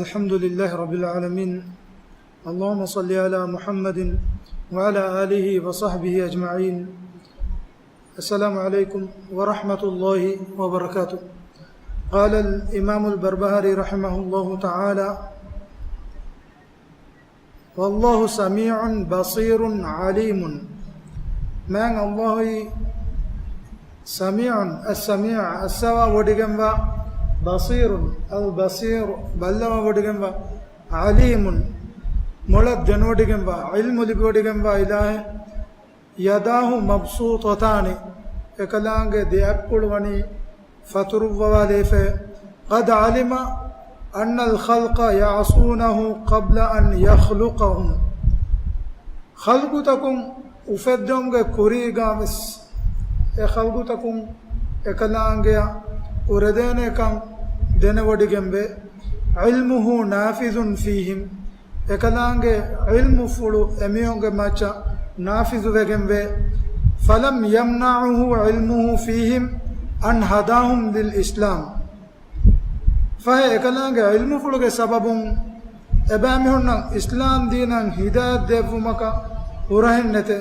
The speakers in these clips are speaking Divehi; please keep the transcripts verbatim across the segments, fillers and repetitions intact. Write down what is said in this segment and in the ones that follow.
الحمد لله رب العالمين. اللهم صل على محمد وعلى آله وصحبه أجمعين. السلام عليكم ورحمة الله وبركاته. قال الإمام البربهاري رحمه الله تعالى: والله سميع بصير عليم. މާތް ﷲ އީ ސަމީޢުން، އައްސަމީޢު، އައްސަވާ ވޮޑިގެންވާ، ބަޞީރުން، އަލްބަޞީރު، ބައްލަވާ ވޮޑިގެންވާ، ޢަލީމުން، މޮޅަށް ދެނެވޮޑިގެންވާ، ޢިލްމު ލިބިވޮޑިގެންވާ އިލާހެއް. يداه مبسوطتان، އެކަލާނގެ ދެ އަތްޕުޅު ވަނީ ފަތުރުއްވަވާލައިފައި. قد علم أن الخلق يعصونه قبل أن يخلقهم. ޚަލްޤުތަކުން އުފެއްދުމުގެ ކުރީގާވެސް އެ ޚަލްޤުތަކުން އެކަލާނގެއަށް އުރެދޭނެކަން ދެނެވޮޑިގެންވޭ. علمه نافذ فيهم، އެކަލާނގެ ޢިލްމުފުޅު އެމީހުންގެ މައްޗަށް ނާފިޒުވެގެންވޭ. فلم يمنعه علمه فيهم أن هداهم للإسلام. ފަހެ އެކަލާނގެ ޢިލްމުފުޅުގެ ސަބަބުން އެބައިމީހުންނަށް އިސްލާމް ދީނަށް ހިދާޔަތް ދެއްވުމަކަށް ހުރަހެއް ނެތޭ.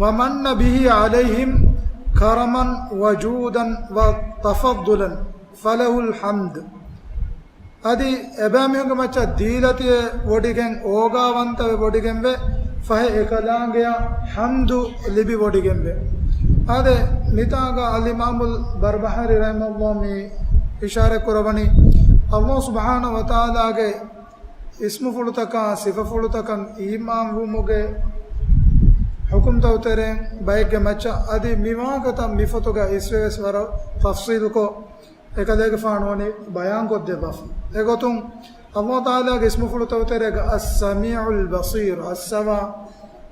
ومن به عليهم كرما وجودا وتفضلا فله الحمد. އަދި އެބައިމީހުންގެ މައްޗަށް ދީލަތިވެ ވޮޑިގެން، އޯގާވަންތަވެ ވޮޑިގެންވެ، ފަހެ އެކަލާނގެއަށް ޙަމްދު ލިބި ވޮޑިގެންވެ. އާދެ، މިތާގަ އަލްއިމާމުލް ބަރްބަހާރީ ރަޙިމަހުﷲ މި އިޝާރަތް ކުރައްވަނީ، ﷲ ސުބްޙާނަހޫ ވަތަޢާލާގެ އިސްމުފުޅުތަކާ ސިފަފުޅުތަކަށް އީމާންވުމުގެ ޙުކުމްތައް ތެރެއިން ބައެއްގެ މައްޗަށް އަދި މި ވާހަކަތައް މި ފޮތުގަ އިސްވެވެސް ވަރަށް ތަފްޞީލުކޮށް، އެކަލޭގެފާނު ވަނީ ބަޔާންކޮށްދެއްވާފަ. އެގޮތުން، ﷲ ތަޢާލާގެ އިސްމުފުޅުތައް ތެރޭގަ އައްސަމީޢުލް ބަޞީރު، އައްސަވާ،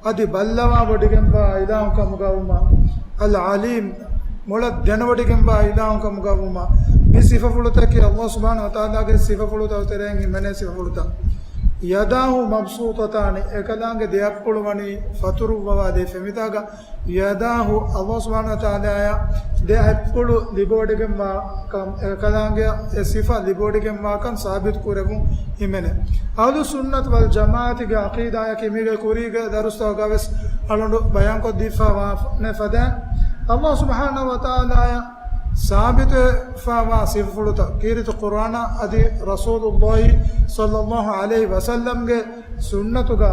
އަދި ބައްލަވާ ވޮޑިގެންވާ އިލާހު ކަމުގަވުމަށް، އަލްޢަލީމް، މޮޅަށް ދެނެވޮޑިގެންވާ އިލާހު ކަމުގަވުމަށް، މި ސިފަފުޅުތަކީ ﷲ ސުބްޙާނަހޫ ވަތަޢާލާގެ ސިފަފުޅުތައް ތެރެއިން ހިމެނޭ ސިފަފުޅުތައް. يداه مبسوطتان، އެކަލާނގެ ދެ އަތްޕުޅު ވަނީ ފަތުރުއްވަވާލައިފަ. މިތާގަ ޔަދާހު، ﷲ ސުބްޙާނަހޫ ވަތަޢާލާއަށް ދެ އަތްޕުޅު ލިބިވޮޑިގެންވާ ކަމް، އެކަލާނގެއަށް އެ ސިފަ ލިބިވޮޑިގެންވާކަން ސާބިތު ކުރެވުން ހިމެނޭ. އަހުލުއްސުންނަތި ވަލްޖަމާޢަތުގެ ޢަޤީދާއަކީ މީގެ ކުރީގެ ދަރުސްތަކުގަވެސް އަޅުގަނޑު ބަޔާންކޮށްދީފަވާ ފަދައިން، ﷲ ސުބްޙާނަހޫ ވަތަޢާލާއަށް ސާބިތުވެފަވާ ސިފަފުޅުތައް ކީރިތި ޤުރްއާނާ އަދި ރަސޫލުﷲ ޞައްލަﷲ ޢަލައިހި ވަސައްލަމްގެ ސުންނަތުގަ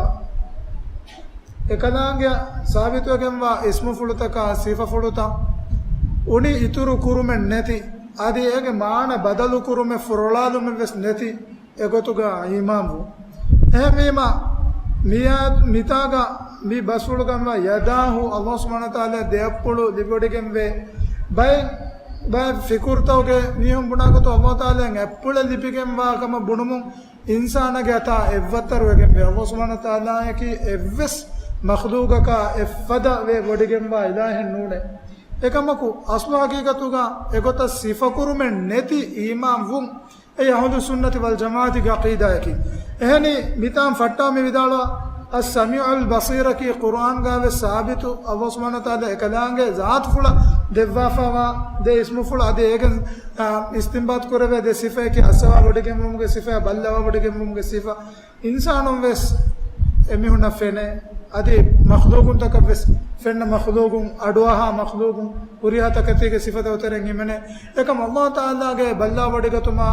އެކަލާނގެއަށް ސާބިތުވެގެންވާ އިސްމުފުޅުތަކާ ސިފަފުޅުތައް އުނި އިތުރު ކުރުމެއް ނެތި، އަދި އޭގެ މާނަ ބަދަލު ކުރުމެއް ފުރޮޅާލުމެއް ވެސް ނެތި އެގޮތުގަ އީމާންވުން. އެހެންވީމަ، މިއާ-، މިތާގަ މި ބަސްފުޅުގަންވާ ޔަދާހު، ﷲ ސުބްޙާނަހޫ ވަތަޢާލާ ދެއަތްޕުޅު ލިބިވޮޑިގެންވޭ. ބައެއް، ބައެއް ފިކުރުތަކުގެ މީހުން ބުނާގޮތުން ﷲ ތަޢާލާއަށް އަތްޕުޅެއް ލިބިގެންވާ ކަމަށް ބުނުމުން، އިންސާނާގެ އަތާ އެއްވައްތަރުވެގެންވޭ. ﷲ ސުބްޙާނަހޫ ވަތަޢާލާއަކީ އެއްވެސް މަޚްލޫޤަކާ އެއްފަދަ ވެ ވޮޑިގެންވާ އިލާހެއް ނޫނޭ. އެކަމަކު، އަސްލު ޙަޤީޤަތުގަ އެގޮތަށް ސިފަކުރުމެއް ނެތި އީމާންވުން، އެއީ އަހުލުއްސުންނަތި ވަލްޖަމާޢަތުގެ ޢަޤީދާއަކީ. އެހެނީ، މިތާން ފައްޓާ މި ވިދާޅުވާ، އައްސަމީޢުލް ބަޞީރަކީ ޤުރްއާންގަވެސް ސާބިތު، ﷲ ސުބްޙާނަހޫ ވަތަޢާލާ އެކަލާނގެ ޒާތުފުޅަށް ދެއްވާފަވާ ދެ އިސްމުފުޅު އަދި އޭގެން އާ، އިސްތިންބާޠު ކުރެވޭ ދެ ސިފައަކީ އައްސަވާ ވޮޑިގެންވުމުގެ ސިފަ، ބައްލަވާ ވޮޑިގެންވުމުގެ ސިފަ. އިންސާނުން ވެސް އެމީހުންނަށް ފެނޭ. އަދި މަޚްލޫޤުންތަކަށް ވެސް ފެންނަ މަޚްލޫޤުން، އަޑުއަހާ މަޚްލޫޤުން، ހުރިހާ ތަކެތީގެ ސިފަތައް އޮތެރެން ހިމެނޭ. އެކަމް ﷲ ތަޢާލާގެ ބައްލަވާ ވޮޑިގަތުމާ،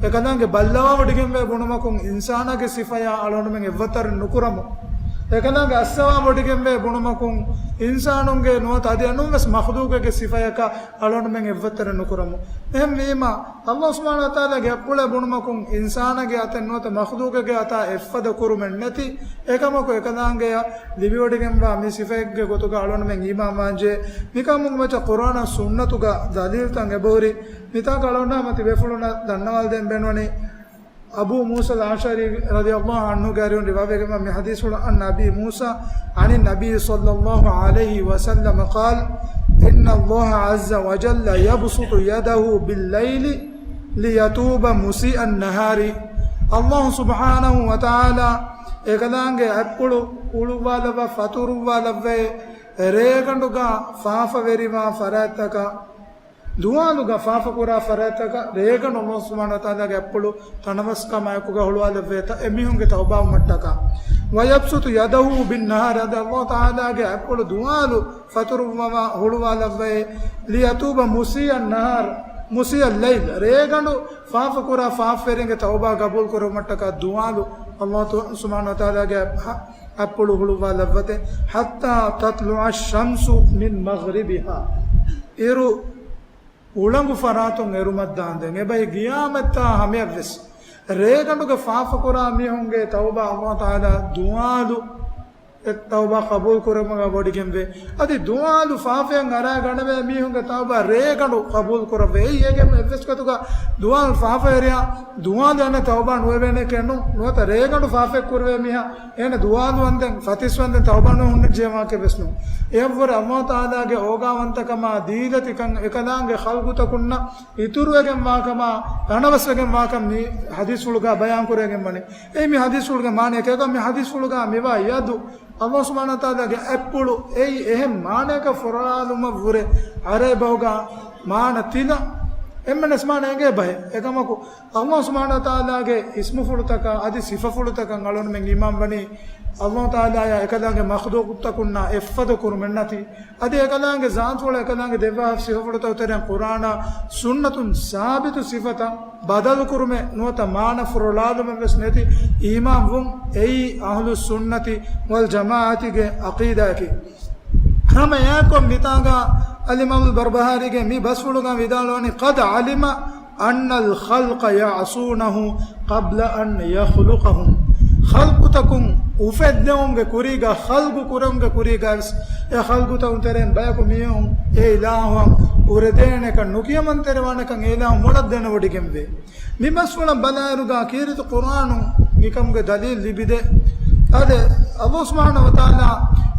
އެކަލާނގެ ބައްލަވާ ވޮޑިގެންވޭ ބުނުމަކުން އިންސާނާގެ ސިފަޔާ އަޅުގަނޑުމެން އެއްވައްތަރެއް ނުކުރަމު. އެކަލާނގެ އައްސަވާ ވޮޑިގެންވޭ ބުނުމަކުން އިންސާނުންގެ ނުވަތަ އަދި އަނުން ވެސް މަޚްލޫޤެއްގެ ސިފަޔަކާ އަޅުގަނޑުމެން އެއްވައްތަރެއް ނުކުރަމު. އެހެންވީމަ، ﷲ ސުބްޙާނަހޫ ވަތަޢާލާގެ އަތްޕުޅެއް ބުނުމަކުން އިންސާނާގެ އަތެއް ނުވަތަ މަޚްލޫޤެއްގެ އަތާ އެއްފަދަ ކުރުމެއް ނެތި. އެކަމަކު އެކަލާނގެއަށް ލިބިވޮޑިގެންވާ މި ސިފައެއްގެ ގޮތުގަ އަޅުގަނޑުމެން އީމާންވާންޖެހޭ. މިކަމުގެ މައްޗަށް ޤުރްއާނާ ސުންނަތުގަ ދަލީލްތައް އެބަހުރި. މިތާގަ އަޅުގަނޑާ މަތި ބޭފުޅުންނަށް ދަންނަވާލަދޭން ބޭނުންވަނީ، އަބޫ މޫސާ އަލްއަޝްޢަރީ ރަޟިޔަﷲ ޢަންހުގެ އަރިހުން ރިވާވެގެންވާ މި ޙަދީޘްފުޅު، عن أبي موسى عن النبي صلى الله عليه وسلم قال، إن الله عز وجل يبسط يده بالليل ليتوب مسيء النهار. ﷲ ސުބްޙާނަހޫ ވަތަޢާލާ އެކަލާނގެ އަތްޕުޅު ހުޅުއްވާލައްވާ ފަތުރުއްވާލައްވައޭ، ރޭގަނޑުގަ ފާފަވެރިވާ ފަރާތްތަކަށް ދުވާލުގަ ފާފަކުރާ ފަރާތްތަކަށް ރޭގަނޑު އަލްލާހު ސުބްޙާނަހު ވަތަޢާލާގެ އަތްޕުޅު ތަނަވަސްކަމާއެކުގަ ހުޅުވާލެއްވޭތަ، އެމީހުންގެ ތައުބާވުމަށްޓަކާ. ويبسط يده بالنهار، އަދި އަލްލާހު ތަޢާލާގެ އަތްޕުޅު ދުވާލު ފަތުރުއްވަވާ ހުޅުވާލައްވައޭ، ليتوب مسيء النهار، مسيء الليل، ރޭގަނޑު ފާފަކުރާ ފާފަވެރިންގެ ތައުބާ ގަބޫލު ކުރުމަށްޓަކާ ދުވާލު އަލްލާހު ސުބްޙާނަހު ވަތަޢާލާގެ އަތްޕުޅު ހުޅުވާލައްވަތޭ، حتى تطلع الشمس من مغربها، އިރު އުޅަނގު ފަރާތުން އެރުމަށްދާނދެން. އެބައި ގިޔާމަތްތާ ހަމަޔަށްވެސް ރޭގަނޑުގެ ފާފަކުރާ މީހުންގެ ތައުބާ އަލްލާހު ތަޢާލާ ދުވާލު އެ ތައުބާ ޤަބޫލު ކުރުމުގަ ވޮޑިގެންވޭ. އަދި ދުވާލު ފާފައިން އަރާ ގަނެވޭ މީހުންގެ ތައުބާ ރޭގަނޑު ޤަބޫލު ކުރައްވޭ. އެއީ އޭގެ އެއްވެސް ގޮތުގަ ދުވާލު ފާފަވެރިޔާ ދުވާލު އަނެއް ތައުބާ ނުވެވޭނެކޭ ނޫން. ނުވަތަ ރޭގަނޑު ފާފައެއް ކުރެވޭ މީހާ އޭނަ ދުވާލު ވަންދެން ފަތިސް ވަންދެން ތައުބާ ނުވެ ހުންނަ ޖެހޭ ވާހަކަ ވެސް ނޫން. އެއަށްވުރެ އަލްލާހު ތަޢާލާގެ އޯގާވަންތަކަމާ ދީލަތިކަން އެކަލާނގެ ޚަލްޤުތަކުންނަށް އިތުރުވެގެން ވާކަމާ ތަނަވަސްވެގެން ވާކަން މި ޙަދީޘްފުޅުގަ ބަޔާން ކުރެވިގެން ވަނީ. އެއީ މި ޙަދީޘްފުޅުގެ މާނަޔަކީ. އެކަމް މި ޙަދީޘްފުޅުގަ މިވާ ޔަދު އަލްލާހު ސުބްޙާނަހު ވަތަޢާލާގެ އަތްޕުޅު އެއީ އެހެން މާނަޔަކަށް ފުރާލުމަށްވުރެ ޢަރަބި ބަހުގަ މާނަ ތިލަ އެންމެނަސް މާނަ އެނގޭ ބަހެއް. އެކަމަކު، އަލްލާހު ސުބްޙާނަހު ވަތަޢާލާގެ އިސްމުފުޅުތަކަށް އަދި ސިފަފުޅުތަކަށް އަޅުގަނޑުމެން އީމާން ވަނީ، އަލްލާހު ތަޢާލާއާ އެކަލާނގެ މަޚްލޫޤުތަކުންނާ އެއްފަދަ ކުރުމެއް ނެތި، އަދި އެކަލާނގެ ޒާތުފުޅާ އެކަލާނގެ ދެއްވާ ސިފަފުޅުތަކު ތެރެއިން ޤުރްއާނާ ސުންނަތުން ސާބިތު ސިފަތައް ބަދަލުކުރުމެއް ނުވަތަ މާނަ ފުރޮޅާލުމެއްވެސް ނެތި އީމާންވުން އެއީ އަހްލުއްސުންނަތި ވަލްޖަމާޢަތީގެ ޢަޤީދާއަކީ. ހަމަ އެއާކޮށް މިތާގަ އަލްއިމާމުލް ބަރްބަހާރީގެ މި ބަސްފުޅުގަ ވިދާޅުވަނީ، قد علم أن الخلق يعصونه قبل أن يخلقهم. ޚަލްޤުތަކުން އުފެއްދެވުމުގެ ކުރީގަ، ޚަލްޤު ކުރުމުގެ ކުރީގަވެސް އެ ޚަލްޤުތަކުން ތެރެއިން ބަޔަކު މީހުން އެ އިލާހުއަށް އުރެދޭނެކަން ނުކިޔަމަންތެރިވާނެކަން އެ އިލާހު މޮޅަށް ދެނެވޮޑިގެންވޭ. މި ބަސްފުޅަށް ބަލާއިރުގަ ކީރިތި ޤުރްއާނުން މިކަމުގެ ދަލީލް ލިބިދޭ. އާދެ، އަލްލާހު ސުބްޙާނަހު ވަތަޢާލާ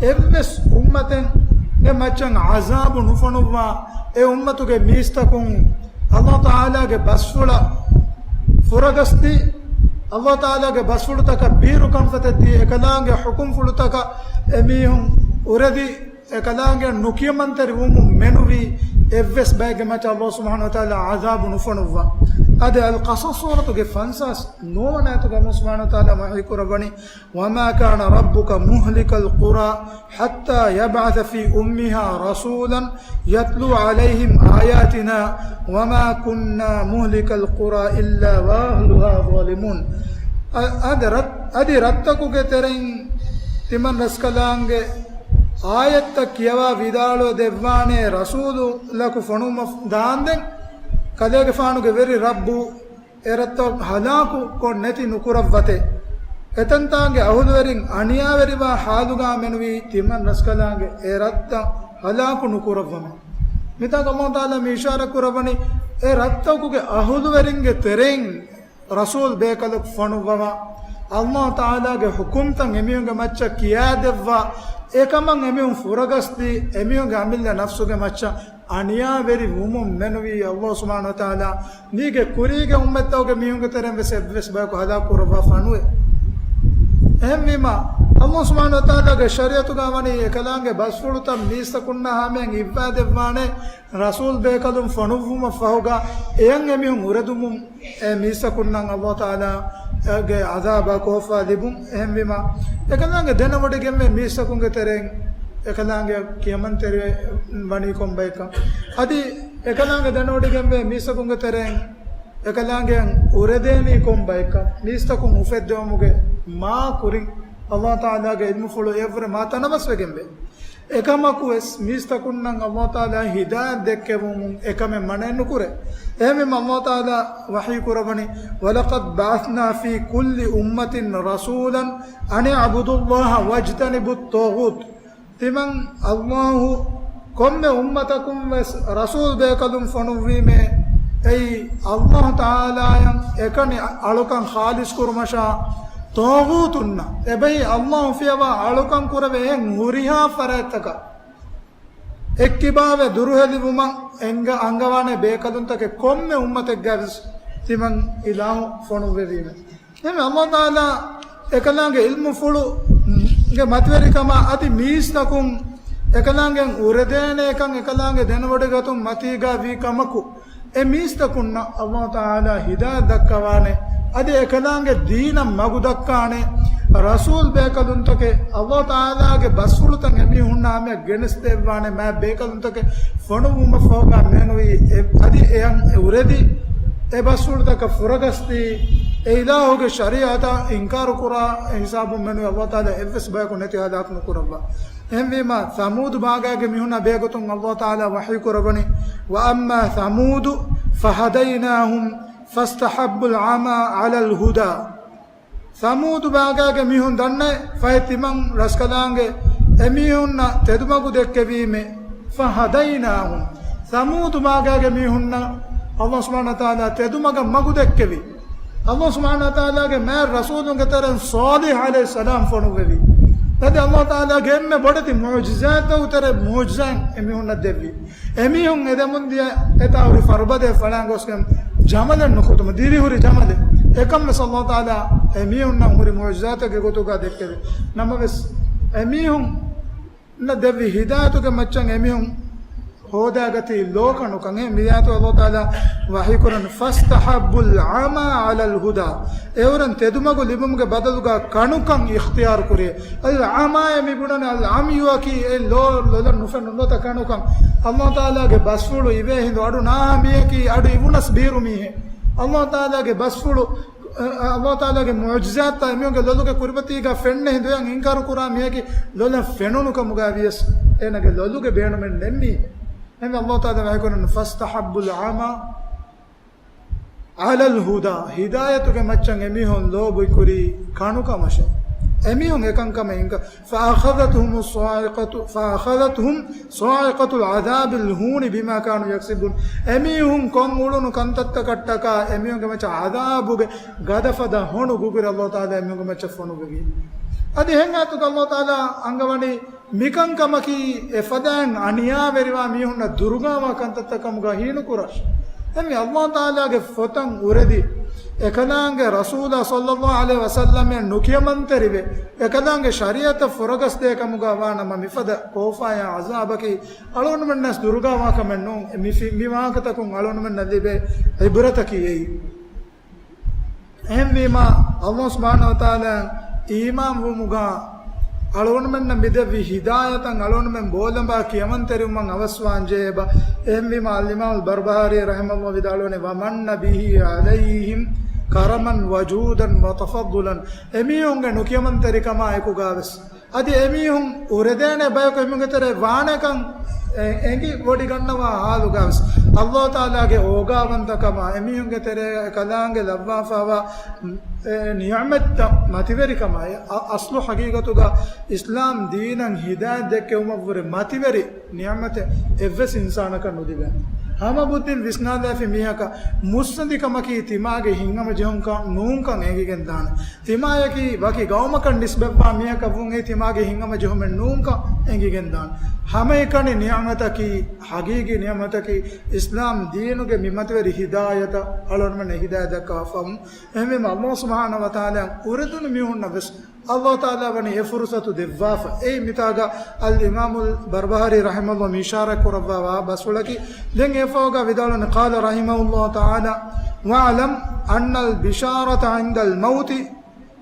އެއްވެސް އުއްމަތެއްގެ މައްޗަށް ޢަޒާބު ނުފޮނުއްވާ އެ އުއްމަތުގެ މީސްތަކުން އަލްލާހު ތަޢާލާގެ ބަސްފުޅަށް ފުރަގަސްދީ، އަލްލާހު ތަޢާލާގެ ބަސްފުޅުތަކަށް ބީރު ކަންފަތެއް ދީ، އެކަލާނގެ ޙުކުމްފުޅުތަކަށް އެމީހުން އުރެދި، އެކަލާނގެ ނުކިޔަމަންތެރިވުމުން މެނުވީ އެއްވެސް ބައެއްގެ މައްޗަށް އަލްލާހު ސުބްޙާނަހު ވަތަޢާލާ ޢަޒާބު ނުފޮނުއްވާ. އާދެ، އަލްޤަޞަޞް ސޫރަތުގެ ފަންސާސް ނުވަވަނަ އާޔަތުގަ އަލްލާހު ސުބްޙާނަހު ވަތަޢާލާ ވަޙީކުރައްވަނީ، وما كان ربك مهلك القرى حتى يبعث في أمها رسولا يتلو عليهم آياتنا وما كنا مهلك القرى إلا وأهلها ظالمون. އަ-، އަދި ރަށް-، އަދި ރަށްތަކުގެ ތެރެއިން ތިމަން ރަސްކަލާނގެ އާޔަތްތައް ކިޔަވާ ވިދާޅުވެ ދެއްވާނޭ ރަސޫލުންނަކު ފޮނުވުމަށް ދާންދެން، ކަލޭގެފާނުގެ ވެރި ރައްބު އެ ރަށްތައް ހަލާކު ކޮށް ނެތި ނުކުރައްވަތޭ. އެތަންތާނގެ އަހުލުވެރިން އަނިޔާވެރިވާ ޙާލުގަ މެނުވީ ތިމަން ރަސްކަލާނގެ އެ ރަށްތައް ހަލާކު ނުކުރައްވަމޭ. މިތާގަ އަލްލާހު ތަޢާލާ މި އިޝާރަތް ކުރައްވަނީ އެ ރަށްތަކުގެ އަހުލުވެރިންގެ ތެރެއިން ރަސޫލް ބޭކަލަކު ފޮނުއްވަވާ، އަލްލާހު ތަޢާލާގެ ޙުކުމްތައް އެމީހުންގެ މައްޗަށް ކިޔާދެއްވާ، އެކަމަށް އެމީހުން ފުރަގަސްދީ، އެމީހުންގެ އަމިއްލަ ނަފްސުގެ މައްޗަށް އަނިޔާވެރި ވުމުން މެނުވީ އަލްލާހު ސުބްޙާނަހު ވަތަޢާލާ މީގެ ކުރީގެ އުއްމަތްތަކުގެ މީހުންގެ ތެރެއިން ވެސް އެއްވެސް ބަޔަކު ހަލާކު ކުރައްވާފާ ނުވޭ. އެހެންވީމާ، އަލްލާހު ސުބްޙާނަހު ވަތަޢާލާގެ ޝަރީޢަތުގަ ވަނީ އެކަލާނގެ ބަސްފުޅުތައް މީސްތަކުންނާ ހަމަޔަށް އިއްވާދެއްވާނެ، ރަސޫލް ބޭކަލުން ފޮނުއްވުމަށް ފަހުގަ އެޔަށް އެމީހުން އުރެދުމުން އެ މީސްތަކުންނަށް އަލްލާހު ތަޢާލާގެ ޢަޛާބާ ކޯފާ ލިބުން. އެހެންވީމާ، އެކަލާނގެ ދެނެވޮޑިގެންވޭ މީސްތަކުންގެ ތެރެއިން އެކަލާނގެ ކިޔަމަންތެރިވެ ވަނީ ކޮން ބަޔަކަށް. އަދި އެކަލާނގެ ދެނެވޮޑިގެންވޭ މީސްތަކުންގެ ތެރެއިން އެކަލާނގެ އުރެދޭނީ ކޮން ބަޔަކަށް. މީސްތަކުން އުފެއްދެވުމުގެ މާ ކުރިން އަލްލާހު ތަޢާލާގެ ޢިލްމުފުޅު އެއަށްވުރެ މާ ތަނަވަސްވެގެންވޭ. އެކަމަކުވެސް މީސްތަކުންނަށް އަލްލާހު ތަޢާލާ ހިދާޔަތް ދެއްކެވުމުން އެކަމެއް މަނައެއް ނުކުރޭ. އެހެންވީމަ އަލްލާހު ތަޢާލާ ވަޙީ ކުރައްވަނީ، وَلَقَدْ بَعَثْنَا فِي كُلِّ أُمَّةٍ رَسُولًا أَنِ اعْبُدُوا اللَّهَ وَاجْتَنِبُوا الطَّاغُوتَ. ތިމަން އަލްލާހު ކޮންމެ އުއްމަތަކުން ވެސް ރަސޫލް ބޭކަލުން ފޮނުއްވީމޭ، އެއީ އަލްލާހު ތަޢާލާއަށް އެކަނި އަޅުކަން ޚާލިޞް ކުރުމަށާ، ޠާޣޫތުންނަށް، އެބަހީ އަލްލާހު ފިޔަވާ އަޅުކަން ކުރެވޭ އެހެން ހުރިހާ ފަރާތްތަކަށް އެއްކިބާވެ ދުރުހެލިވުމަށް އެނގ-، އަންގަވާނެ ބޭކަލުންތަކެއް ކޮންމެ އުއްމަތެއްގައިވެސް ތިމަން އިލާހު ފޮނުއްވެވީމެ. އެހެންވެ، އަލްލާހު ތަޢާލާ އެކަލާނގެ ޢިލްމުފުޅުގެ މަތިވެރިކަމާ އަދި މީސްތަކުން އެކަލާނގެ އުރެދޭނޭކަން އެކަލާނގެ ދެނެވޮޑިގަތުން މަތީގާ ވީ ކަމަކު، އެ މީސްތަކުންނަށް ﷲ ތަޢާލާ ހިދާޔަތް ދައްކަވާނެ. އަދި އެކަލާނގެ ދީނަށް މަގު ދައްކާނެ. ރަސޫލް ބޭކަލުންތަކެއް، ﷲ ތަޢާލާގެ ބަސްފުޅުތައް އެމީހުންނާ މި ގެނެސްދެއްވާނެ މާތް ބޭކަލުންތަކެއް ފޮނުވުމަށްފަހުގާ މެނުވީ، އެ-، އަދި އެއަށް އެ އުރެދި، އެ ބަސްފުޅުތަކަށް ފުރަގަސްދީ، އެ އިލާހުގެ ޝަރީޢަތާ އިންކާރު ކުރާ ހިސާބުން މެނުވީ ﷲ ތަޢާލާ އެއްވެސް ބަޔަކު ނެތި ހަލާކު ނުކުރައްވާ. އެހެންވީމާ، ސަމޫދު ބާގާގެ މީހުންނާ ބެހޭގޮތުން ﷲ ތަޢާލާ ވަޙީ ކުރައްވަނީ، وَأَمَّا ثَمُودُ فَهَدَيْنَاهُمْ فَاسْتَحَبُّوا الْعَمَىٰ عَلَى الْهُدَىٰ. ސަމޫދު ބާގާގެ މީހުން ދަންނައި ފަހެ ތިމަން ރަސްކަލާނގެ އެމީހުންނަށް ތެދުމަގު ދެއްކެވީމެ، فَهَدَيْنَاهُمْ. ސަމޫދު ބާގާގެ މީހުންނަށް ﷲ ސުބްޙާނަހޫ ވަތަޢާލާ ތެދުމަގަށް މަގު ދެއްކެވި. ﷲ ސުބްޙާނަހޫ ވަތަޢާލާގެ މާތް ރަސޫލުންގެ ތެރެއިން ޞާލިޙު ޢަލައިހިއްސަލާމް ފޮނުއްވެވި. އަދި ﷲ ތަޢާލާގެ އެންމެ ބޮޑެތި މުޢުޖިޒާތްތައް ތެރޭ މުޢުޖިޒާތް އެމީހުންނަށް ދެއްވި. އެމީހުން އެދެމުން ދިޔަ އެތާ ހުރި ފަރުބަދައެއް ފަޅާން ގޮސްގެން ޖަމަލެއް ނުކުތުމަށް ދިރިހުރި ޖަމަލެއް. އެކަންވެސް ﷲ ތަޢާލާ އެމީހުންނަށް ހުރި މުޢުޖިޒާތެއްގެ ގޮތުގަ ދެއްކެވި. ނަމަވެސް، އެމީހުން ނަށް ދެއްވި ހިދާޔަތުގެ މައްޗަށް އެމީހުން ހޯދާގަތީ ލޯ ކަނުކަން. އެހެން މި އާޔަތު ﷲ ތަޢާލާ ވަޙީކުރަން، فَاسْتَحَبُّوا الْعَمَىٰ عَلَى الْهُدَىٰ. އެއުރެން ތެދުމަގު ލިބުމުގެ ބަދަލުގަ ކަނުކަން އިޚްތިޔާރު ކުރި. އަލް ޢަމާއޭ މި ބުނަނީ އަލް ޢަމްޔުއަކީ އެ ލޯ ލޮލަށް ނުފެން ނުނަތަ ކަނުކަން. ﷲ ތަޢާލާގެ ބަސްފުޅު އިވޭ ހިނދު އަޑު ނާހާ މީހަކީ އަޑު އިވުނަސް ބީރު މީހެއް. ﷲ ތަޢާލާގެ ބަސްފުޅު، އަ، ﷲ ތަޢާލާގެ މުޢުޖިޒާތްތައް އެމީހުންގެ ލޮލުގެ ކުރިމަތީގަ ފެންނަ ހިނދު އެއަށް އިންކާރު ކުރާ މީހަކީ ލޮލަށް ފެނުނު ކަމުގަ ވިޔަސް އޭނަގެ ލޮލުގެ ބޭނުމެއް ނެތް މީހެއް. އެހެންވެ ﷲ ތަޢާލާ ވަޙީކުރަން، فَاسْتَحَبُّوا الْعَمَىٰ عَلَى الْهُدَىٰ، ހިދާޔަތުގެ މައްޗަށް އެމީހުން ލޯބިކުރީ ކަނުކަމަށޭ. އެމީހުން އެކަންކަމަށް އިންކާ، فَأَخَذَتْهُمُ الصَّاعِقَةُ، فَأَخَذَتْهُمْ صَاعِقَةُ الْعَذَابِ الْهُونِ بِمَا كَانُوا يَكْسِبُونَ. އެމީހުން ކޮށް އުޅުނު ކަންތައްތަކަށްޓަކާ އެމީހުންގެ މައްޗަށް ޢަޛާބުގެ ގަދަފަދަ ހޮނު ގުގުރި ﷲ ތަޢާލާ އެމީހުންގެ މައްޗަށް ފޮނުއްވެވި. އަދި އެހެން އާޔަތުގަ ﷲ ތަޢާލާ އަންގަވަނީ، މިކަންކަމަކީ އެފަދައިން އަނިޔާވެރިވާ މީހުންނަށް ދުރުގާވާ ކަންތައްތައް ކަމުގަ ހީނުކުރާށޭ. އެހެންވެ ﷲ ތަޢާލާގެ ފޮތަށް އުރެދި، އެކަލާނގެ ރަސޫލާ ޞައްލައްލާހު ޢަލައިހި ވަސައްލަމަށް ނުކިޔަމަންތެރިވެ، އެކަލާނގެ ޝަރީޢަތަށް ފުރަގަސްދޭ ކަމުގަ ވާނަމަ މިފަދަ ކޯފާޔާ ޢަޛާބަކީ އަޅުގަނޑުމެންނަށް ދުރުގާވާ ކަމެއް ނޫން. މި ފި-، މި ވާހަކަތަކުން އަޅުގަނޑުމެންނަށް ލިބޭ ޢިބްރަތަކީ އެއީ. އެހެންވީމާ، ﷲ ސުބްޙާނަހޫ ވަތަޢާލާ އީމާންވުމުގަ އަޅުގަނޑުމެންނަށް މިދެއްވި ހިދާޔަތަށް އަޅުގަނޑުމެން ބޯލަނބާ ކިޔަމަންތެރިވުމަށް އަވަސްވާންޖެހޭ އެބަ. އެހެންވީމާ، އަލްއިމާމު ބަރްބަހާރީ ރަޙިމަހުﷲ ވިދާޅުވަނީ، وَمَنَّ بِهِ عَلَيْهِمْ كَرَمًا وَجُودًا وَتَفَضُّلًا. އެމީހުންގެ ނުކިޔަމަންތެރިކަމާ އެކުގަވެސް އަދި އެމީހުން އުރެދޭނެ ބަޔަކު އެމީހުންގެ ތެރޭ ވާނެކަން އެ-، އެނގި ވޮޑިގަންނަވާ ޙާލުގަވެސް، ﷲ ތަޢާލާގެ އޯގާވަންތަކަމާ އެމީހުންގެ ތެރޭ ކަލާނގެ ލައްވާފައިވާ، އެ، ނިޢުމަތްތައް މަތިވެރިކަމާ، އަ-، އަސްލު ޙަޤީޤަތުގަ އިސްލާމް ދީނަށް ހިދާޔަތް ދެއްކެވުމަށްވުރެ މަތިވެރި ނިޢުމަތެއް އެއްވެސް އިންސާނަކަށް ނުލިބޭ. ހަމަ ބުއްދިން ވިސްނާލާފި މީހަކަށް މުއްސަނދިކަމަކީ ތިމާގެ ހިތްހަމަޖެހުންކަން ނޫންކަން އެނގިގެންދާނެ. ތިމާޔަކީ ވަކި ގައުމަކަށް ނިސްބަތްވާ މީހަކަށްވުން އެއީ ތިމާގެ ހިތްހަމަޖެހުމެއް ނޫންކަން އެނގިގެންދާނެ. ހަމައެކަނި ނިޢުމަތަކީ، ޙަޤީޤީ ނިޢުމަތަކީ، އިސްލާމް ދީނުގެ މި މަތިވެރި ހިދާޔަތަށް އަޅުގަނޑުމެން ހިދާޔަތް ދައްކާފަ ވުން. އެހެންވީމަ، ﷲ ސުބްޙާނަހޫ ވަތަޢާލާ އުރެދުނު މީހުންނަށް ވެސް ﷲ ތަޢާލާ ވަނީ އެ ފުރުޞަތު ދެއްވާފަ. އެއީ މިތާގަ އަލްއިމާމުލް ބަރްބަހާރީ ރަޙިމަހުﷲ މި އިޝާރާތް ކުރައްވާ ބަސްފުޅަކީ. ދެން އެއަށްފަހުގަ ވިދާޅުވަނީ، قال رحمه الله تعالى، واعلم أن البشارة عند الموت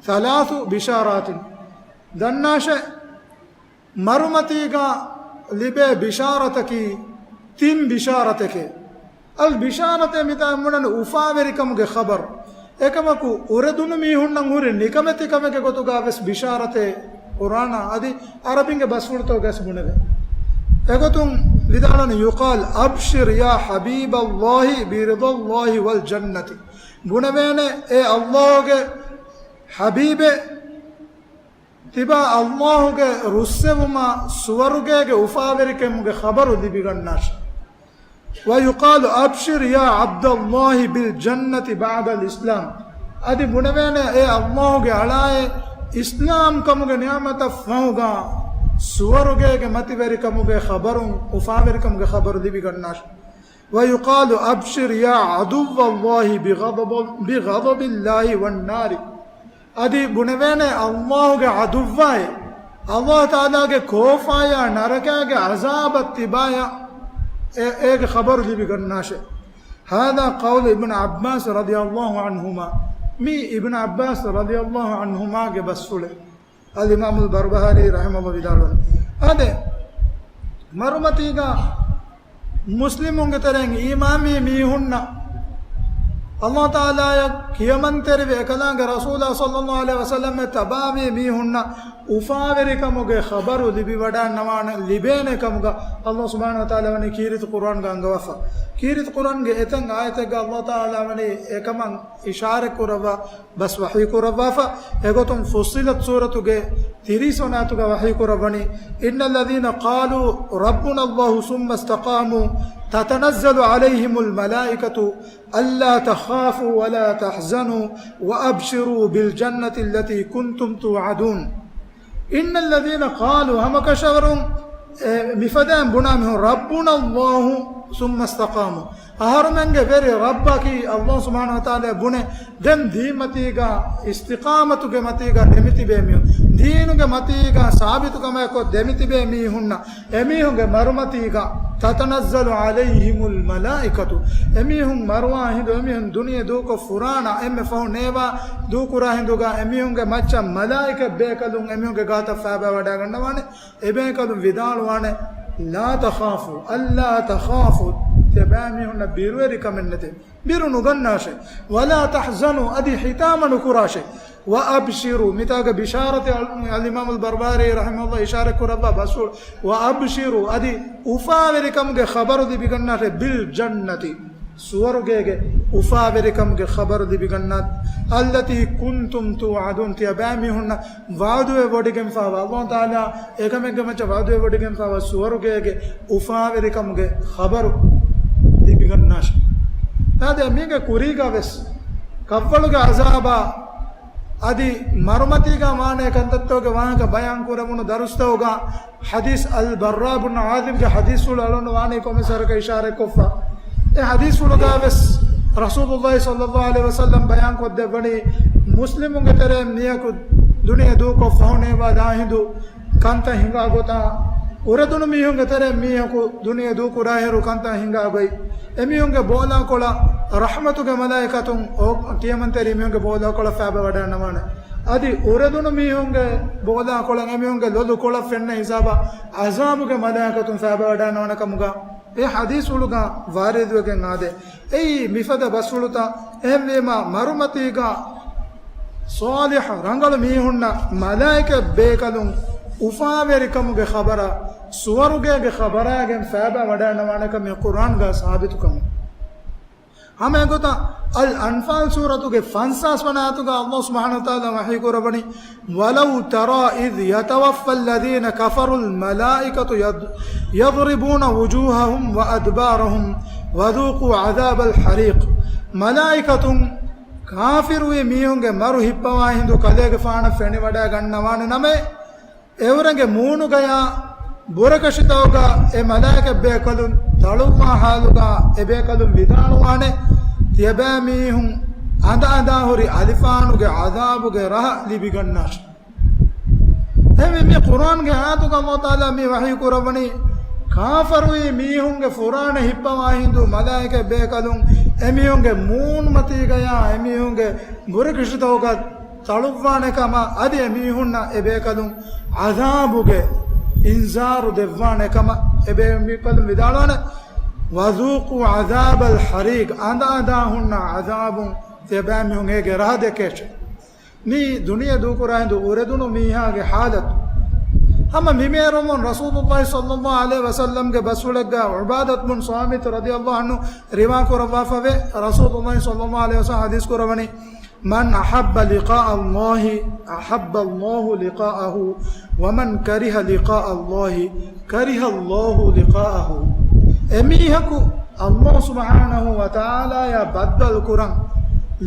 ثلاث بشارات. ދަންނާށޭ، މަރުމަތީގަ ލިބޭ ބިޝާރަތަކީ ތިން ބިޝާރަތެކޭ. އަލް ބިޝާރަތޭ މިތާ ބުނަނީ އުފާވެރިކަމުގެ ޚަބަރު. އެކަމަކު، އުރެދުނު މީހުންނަށް ހުރި ނިކަމެތިކަމެއްގެ ގޮތުގަ ވެސް ބިޝާރަތޭ ޤުރްއާނާ އަދި ޢަރަބިންގެ ބަސްފުޅުތަކުގަވެސް ބުނެވޭ. އެގޮތުން ވިދާޅުވަނީ، يقال أبشر يا حبيب الله برضا الله والجنة. ބުނެވޭނެ، އޭ ﷲ ގެ ޙަބީބޭ، ތިބާ ﷲ ގެ ރުއްސެވުމާ ސުވަރުގޭގެ އުފާވެރިކަމުގެ ޚަބަރު ލިބިގަންނާށޭ. ويقال أبشر يا عبد الله بالجنة بعد الإسلام. އަދި ބުނެވޭނެ، އޭ ﷲ ގެ އަޅާއޭ، އިސްލާމްކަމުގެ ނިޢުމަތަށް ފަހުގަ ސުވަރުގޭގެ މަތިވެރިކަމުގެ ޚަބަރު، އުފާވެރިކަމުގެ ޚަބަރު ލިބިގަންނާށޭ. ويقال أبشر يا عدو الله بغضب، بغضب الله والنار. އަދި ބުނެވޭނެ، ﷲ ގެ ޢަދުއްވާއޭ، އަﷲ ތަޢާލާގެ ކޯފާޔާ ނަރަކާގެ ޢަޒާބަށް ތިބާޔާ އެ، އޭގެ ޚަބަރު ލިބިގަންނާށޭ. هذا قول ابن عباس رضي الله عنهما. މީ އިބްނު ޢައްބާސް ރަޟިޔަﷲ ޢަންހުމާގެ ބަސްފުޅެއް. އަލްއިމާމުލް ބަރުބަހާރީ ރަޙިމަހުﷲ ވިދާޅުވަނީ. އާދެ، މަރުމަތީގަ މުސްލިމުންގެ ތެރެއިން އީމާންވީ މީހުންނަށް، އަﷲ ތަޢާލާޔަށް ކިޔަމަންތެރިވި އެކަލާނގެ ރަސޫލާ ޞައްލަﷲ ޢަލައިހި ވަސައްލަމަށް ތަބާވީ މީހުންނަށް އުފާވެރިކަމުގެ ޚަބަރު ލިބިވަޑާންނަވާނެ، ލިބޭނެ ކަމުގަ އަﷲ ސުބްޙާނަހޫ ވަތަޢާލާ ވަނީ ކީރިތި ޤުރްއާންގަ އަންގަވާފަ. ކީރިތި ޤުރްއާންގެ އެތައް އާޔަތެއްގަ އަﷲ ތަޢާލާ ވަނީ އެކަމަށް އިޝާރަތް ކުރައްވާ ބަސް ވަޙީ ކުރައްވާފަ. އެގޮތުން ފުއްޞިލަތް ސޫރަތުގެ ތިރީސް ވަނަ އާޔަތުގަ ވަޙީ ކުރައްވަނީ، إن الذين قالوا ربنا الله ثم استقاموا تتنزل عليهم الملائكة ألا تخافوا ولا تحزنوا وأبشروا بالجنة التي كنتم توعدون. إن الذين قالوا، ހަމަކަށަވަރުން، އެ، މިފަދައިން ބުނާ މީހުން، ربنا الله ثم استقاموا، އަހަރުމެންގެ ވެރި ރައްބަކީ އަﷲ ސުބްޙާނަހޫ ވަތަޢާލާ ބުނެ، ދެން ދީން މަތީގަ އިސްތިޤާމަތުގެ މަތީގަ ދެމިތިބޭ މީހުން، ދީނުގެ މަތީގަ ސާބިތުކަމާއެކު ދެމިތިބޭ މީހުންނަށް، އެމީހުންގެ މަރުމަތީގަ تتنزل عليهم الملائكة، އެމީހުން މަރުވާ ހިނދު، އެމީހުން ދުނިޔެ ދޫކޮށް ފުރާނަ އެންމެ ފަހު ނޭވާ ދޫކުރާ ހިނދުގަ އެމީހުންގެ މައްޗަށް މަލާއިކަ ބޭކަލުން އެމީހުންގެ ގާތަށް ފައިބާ ވަޑާގަންނަވާނެ. އެބޭކަލުން ވިދާޅުވާނެ، لا تخافوا، ألا تخافوا، ތިޔަބައިމީހުންނަށް ބިރުވެރިކަމެއް ނެތޭ، ބިރު ނުގަންނާށޭ. ولا تحزنوا، އަދި ހިތާމަ ނުކުރާށޭ. وأبشروا، މިތާގަ ބިޝާރަތެއް އަލް، އަލްއިމާމުލް ބަރުބަހާރީ ރަޙިމަހުﷲ އިޝާރަތް ކުރައްވާ ބަސްފުޅު، وأبشروا، އަދި އުފާވެރިކަމުގެ ޚަބަރު ލިބިގަންނާށޭ، بالجنة، ސުވަރުގޭގެ އުފާވެރިކަމުގެ ޚަބަރު ލިބިގަންނާ، التي كنتم توعدون، ތިޔަބައިމީހުންނަށް ވަޢުދުވެ ވޮޑިގެންފާވާ، އަﷲ ތަޢާލާ އެކަމެއްގެ މައްޗަށް ވަޢުދުވެ ވޮޑިގެންފާވާ ސުވަރުގޭގެ އުފާވެރިކަމުގެ ޚަބަރު ލިބިގަންނާށޭ. އާދެ، މީގެ ކުރީގަ ވެސް ކަށްވަޅުގެ ޢަޒާބާ އަދި މަރުމަތީގަ ވާނެ ކަންތައްތަކުގެ ވާހަކަ ބަޔާން ކުރެވުނު ދަރުސްތަކުގަ ޙަދީޘް އަލް ބައްރާ ބުން ޢާޒިބްގެ ޙަދީޘްފުޅު އަޅުން ވާނީ ކޮންމެސް ވަރަކަށް އިޝާރަތްކޮށްފަ. އެ ޙަދީޘްފުޅުގަ ވެސް ރަސޫލުﷲ ޞައްލަﷲ ޢަލައިހި ވަސައްލަމް ބަޔާންކޮށްދެއްވަނީ، މުސްލިމުންގެ ތެރެއިން މީހަކު ދުނިޔެ ދޫކޮށް ފަހު ނޭވާލާ ހިނދު ކަންތައް ހިނގާ ގޮތާ، އުރެދުނު މީހުންގެ ތެރެއިން މީހަކު ދުނިޔެ ދޫކުރާއިރު ކަންތައް ހިނގާ ގޮތް، އެމީހުންގެ ބޯލާކޮޅަށް ރަޙްމަތުގެ މަލާއިކަތުން އޯ، ކިޔަމަންތެރި މީހުންގެ ބޯލާކޮޅަށް ފައިބަވަޑައިންނަވާނެ. އަދި އުރެދުނު މީހުންގެ ބޯލާކޮޅަށް އެމީހުންގެ ލޮލު ކޮޅަށް ފެންނަ ހިސާބަށް ޢަޒާބުގެ މަލާއިކަތުން ފައިބަވަޑައިންނަވާނެ ކަމުގަ އެ ޙަދީޘްފުޅުގަ ވާރިދުވެގެން އާދޭ. އެއީ މިފަދަ ބަސްފުޅުތައް. އެހެންވީމަ، މަރުމަތީގަ ޞާލިޙު ރަނގަޅު މީހުންނަށް މަލާއިކަ ބޭކަލުން އުފާވެރިކަމުގެ ޚަބަރާ، ސުވަރުގޭގެ ޚަބަރާގެން ފައިބާ ވަޑައިންނަވާނެކަން މި ޤުރްއާންގަ ސާބިތުކަމުން. ހަމަ އެގޮތަށް އަލް އަންފާލް ސޫރަތުގެ ފަންސާސް ވަނަ އާޔަތުގަ އަﷲ ސުބްޙާނަހޫ ވަތަޢާލާ ވަޙީ ކުރައްވަނީ، ولو ترى إذ يتوفى الذين كفروا الملائكة يض-، يضربون وجوههم وأدبارهم وذوقوا عذاب الحريق. މަލާއިކަތުން ކާފިރުވި މީހުންގެ މަރު ހިއްޕަވާ ހިނދު ކަލޭގެފާނަށް ފެނިވަޑައިގަންނަވާނެ ނަމަ، އެއުރެންގެ މޫނުގަޔާ ބުރަކަށިތަކުގަ އެ މަލާއިކަ ބޭކަލުން ތަޅުއްވާ ޙާލުގަ އެބޭކަލުން ވިދާޅުވާނެ، ތިޔަބައިމީހުން އަނދަ އަނދާ ހުރި އަލިފާނުގެ ޢަޛާބުގެ ރަހަ ލިބިގަންނާށި. އެހެންވެ، މި ޤުރްއާންގެ އާޔަތުގަ އަﷲ ތަޢާލާ މި ވަޙީ ކުރައްވަނީ، ކާފަރުވި މީހުންގެ ފުރާނަ ހިއްޕަވާ ހިނދު މަލާއިކަ ބޭކަލުން އެމީހުންގެ މޫނުމަތީގަޔާ އެމީހުންގެ ބުރަކަށިތަކުގަ ތަޅުއްވާނެ ކަމަށް، އަދި އެމީހުންނަށް އެބޭކަލުން ޢަޛާބުގެ އިންޒާރު ދެއްވާނެ ކަމަށް އެބޭކަލުން ވިދާޅުވާނެ، وذوقوا عذاب الحريق، އަނދަ އަނދާ ހުންނަ ޢަޛާބުން ތިޔަބައިމީހުން އޭގެ ރަހަ ދެކޭށެ. މީ ދުނިޔެ ދޫކުރާ ހިނދު އުރެދުނު މީހާގެ ޙާލަތު. ހަމަ މިމޭރުމުން ރަސޫލުﷲ ޞައްލަﷲ ޢަލައިހި ވަސައްލަމްގެ ބަސްފުޅެއްގަ ޢުބާދަތު ބުން ޞާމިތު ރަޟިޔަﷲ ޢަންހު ރިވާ ކުރައްވާފަވޭ، ރަސޫލުﷲ ޞައްލަﷲ ޢަލައިހި ވަސައްލަމް ޙަދީޘް ކުރައްވަނީ، من أحب لقاء الله أحب الله لقاءه، ومن كره لقاء الله كره الله لقاءه. އެމީހަކު އަﷲ ސުބްޙާނަހޫ ވަތަޢާލާޔާ ބައްދަލު ކުރަން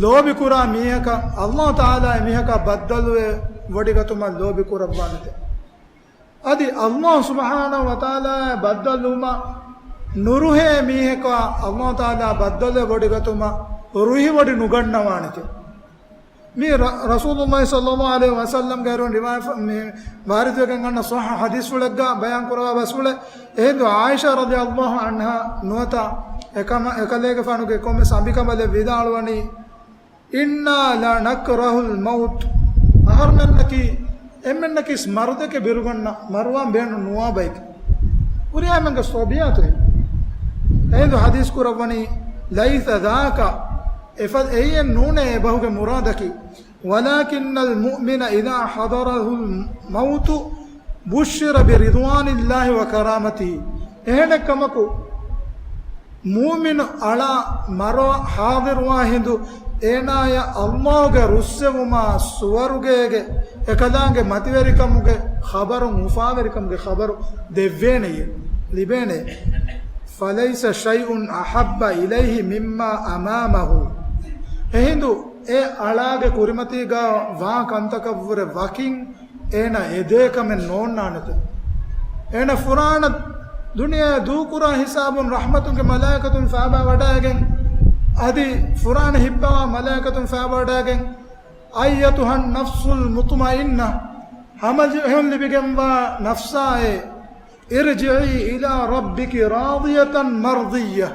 ލޯބިކުރާ މީހަކަށް އަﷲ ތަޢާލާ އެމީހަކާ ބައްދަލުވެ ވޮޑިގަތުމަށް ލޯބި ކުރައްވާނެތެ. އަދި އަﷲ ސުބްޙާނަހޫ ވަތަޢާލާޔާ ބައްދަލުވުމަށް ނުރުހޭ މީހަކާ އަﷲ ތަޢާލާ ބައްދަލުވެ ވޮޑިގަތުމަށް ރުހިވޮޑި ނުގަންނަވާނެތެ. މި ރަ-، ރަސޫލުﷲ ޞައްލަﷲ ޢަލައިހި ވަސައްލަމްގެ އަރިހުން ރިވާޔަތް މި ވާރިދުވެގެން އަންނަ ޞައްޙަ ޙަދީޘްފުޅެއްގަ ބަޔާން ކުރަވާ ބަސްފުޅެއް. އެހިނދު ޢާއިޝާ ރަޟިޔަﷲ ޢަންހާ ނުވަތަ އެކަމަ-، އެކަލޭގެފާނުގެ ކޮންމެސް އަނބިކަނބަލެއް ވިދާޅުވަނީ، "إنا لنكره الموت." އަހަރުމެންނަކީ، އެންމެންނަކީ މަރުދެކެ ބިރުގަންނަ މަރުވާން ބޭނުން ނުވާ ބައެކެ. ހުރިހާ އެންމެންގެ ޠަބީޢަތު. އެހިނދު ޙަދީޘް ކުރައްވަނީ، "ليس ذاك." އެފަ-، އެއީ ނޫނޭ އެބަހުގެ މުރާދަކީ. "ولكن المؤمن إذا حضره الموت بشر برضوان الله وكرامته." އެހެނެއް ކަމަކު، މުއުމިނު އަޅާ މަރު ޙާޟިރުވާ ހިނދު، އޭނާޔަށް ﷲގެ ރުއްސެވުމާ ސުވަރުގޭގެ އެކަލާނގެ މަތިވެރިކަމުގެ ޚަބަރު، އުފާވެރިކަމުގެ ޚަބަރު ދެއްވޭނެޔޭ، ލިބޭނެ. "فليس شيء أحب إليه مما أمامه." އެހިނދު އެ އަޅާގެ ކުރިމަތީގަ ވާ ކަންތަކަށްވުރެ ވަކިން އޭނަ އެދޭ ކަމެއް ނޯންނާނެތެ. އޭނަ ފުރާނަ ދުނިޔެ ދޫކުރާ ހިސާބުން ރަޙްމަތުގެ މަލާއިކަތުން ފާބާ ވަޑައިގެން، އަދި ފުރާނަ ހިއްޕަވާ މަލާއިކަތުން ފާބާ ވަޑައިގެން، "أيتها النفس المطمئنة." ހަމަޖެހުން ލިބިގެންވާ ނަފްސާއޭ، "ارجعي إلى ربك راضية مرضية."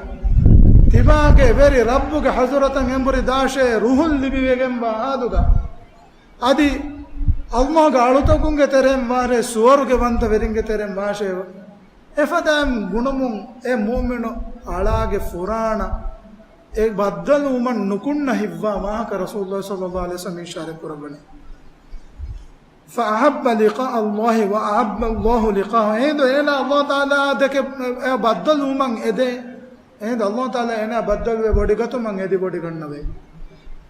ތިބާގެ ވެރި ރައްބުގެ ޙަޟުރަތަށް އެނބުރި ދާށޭ، ރުހުން ލިބިވެގެންވާ ހާލުގަ. އަދި ﷲގެ އަޅުތަކުންގެ ތެރެއިން ވާށޭ، ސުވަރުގެ ވަންތަ ވެރިންގެ ތެރެއިން ވާށޭ. އެފަދައިން ބުނުމުން އެ މުއުމިނު އަޅާގެ ފުރާނަ އެ ބައްދަލުވުމަށް ނުކުންނަ ހިއްވާ ވާހަކަ ރަސޫލުﷲ ޞައްލަﷲ ޢަލައިހި ވަސައްލަމް އިޝާރަތް ކުރައްވަނީ. "فأحب لقاء الله وأحب الله لقاءه." އެހިނދު އޭނާ ﷲ ތަޢާލާ ދެކެ ބައްދަލުވުމަށް އެދޭ. އެހިނދު ﷲ ތަޢާލާ އޭނާ ބައްދަލުވެ ވޮޑިގަތުމަށް އެދި ވޮޑިގަންނަވޭ.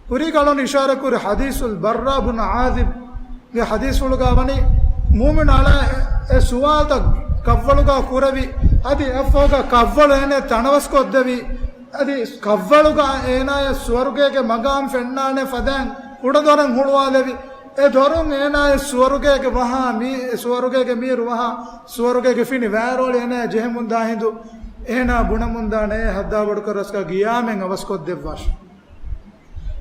ކުރީގަ އަޅުން އިޝާރަތް ކުރި ޙަދީޘުލް ބައްރާ ބުން ޢާޒިބްގެ ޙަދީޘްފުޅުގަ ވަނީ، މުއުމިން އަޅާ އެ ސުވާލުތައް ކައްވަޅުގަ ކުރެވި، އަދި އެއަށްފަހުގަ ކައްވަޅު އޭނަ ތަނަވަސްކޮށްދެވި، އަދި ކައްވަޅުގަ އޭނާޔަށް ސުވަރުގޭގެ މަގާމް ފެންނާނެ ފަދައިން ކުޑަދޮރަށް ހުޅުވާލެވި، އެ ދޮރުން އޭނާޔަށް ސުވަރުގޭގެ ވަހާ މީ، ސުވަރުގޭގެ މީރު ވަހާ، ސުވަރުގޭގެ ފިނި ވާރޯޅި އޭނާޔަށް ޖެހެމުންދާ ހިނދު، އޭނާ ބުނަމުންދާނެ ހައްދާބޮޑުކޮށް ރަސްކަ ގިޔާމެން އަވަސްކޮށްދެއްވާށި.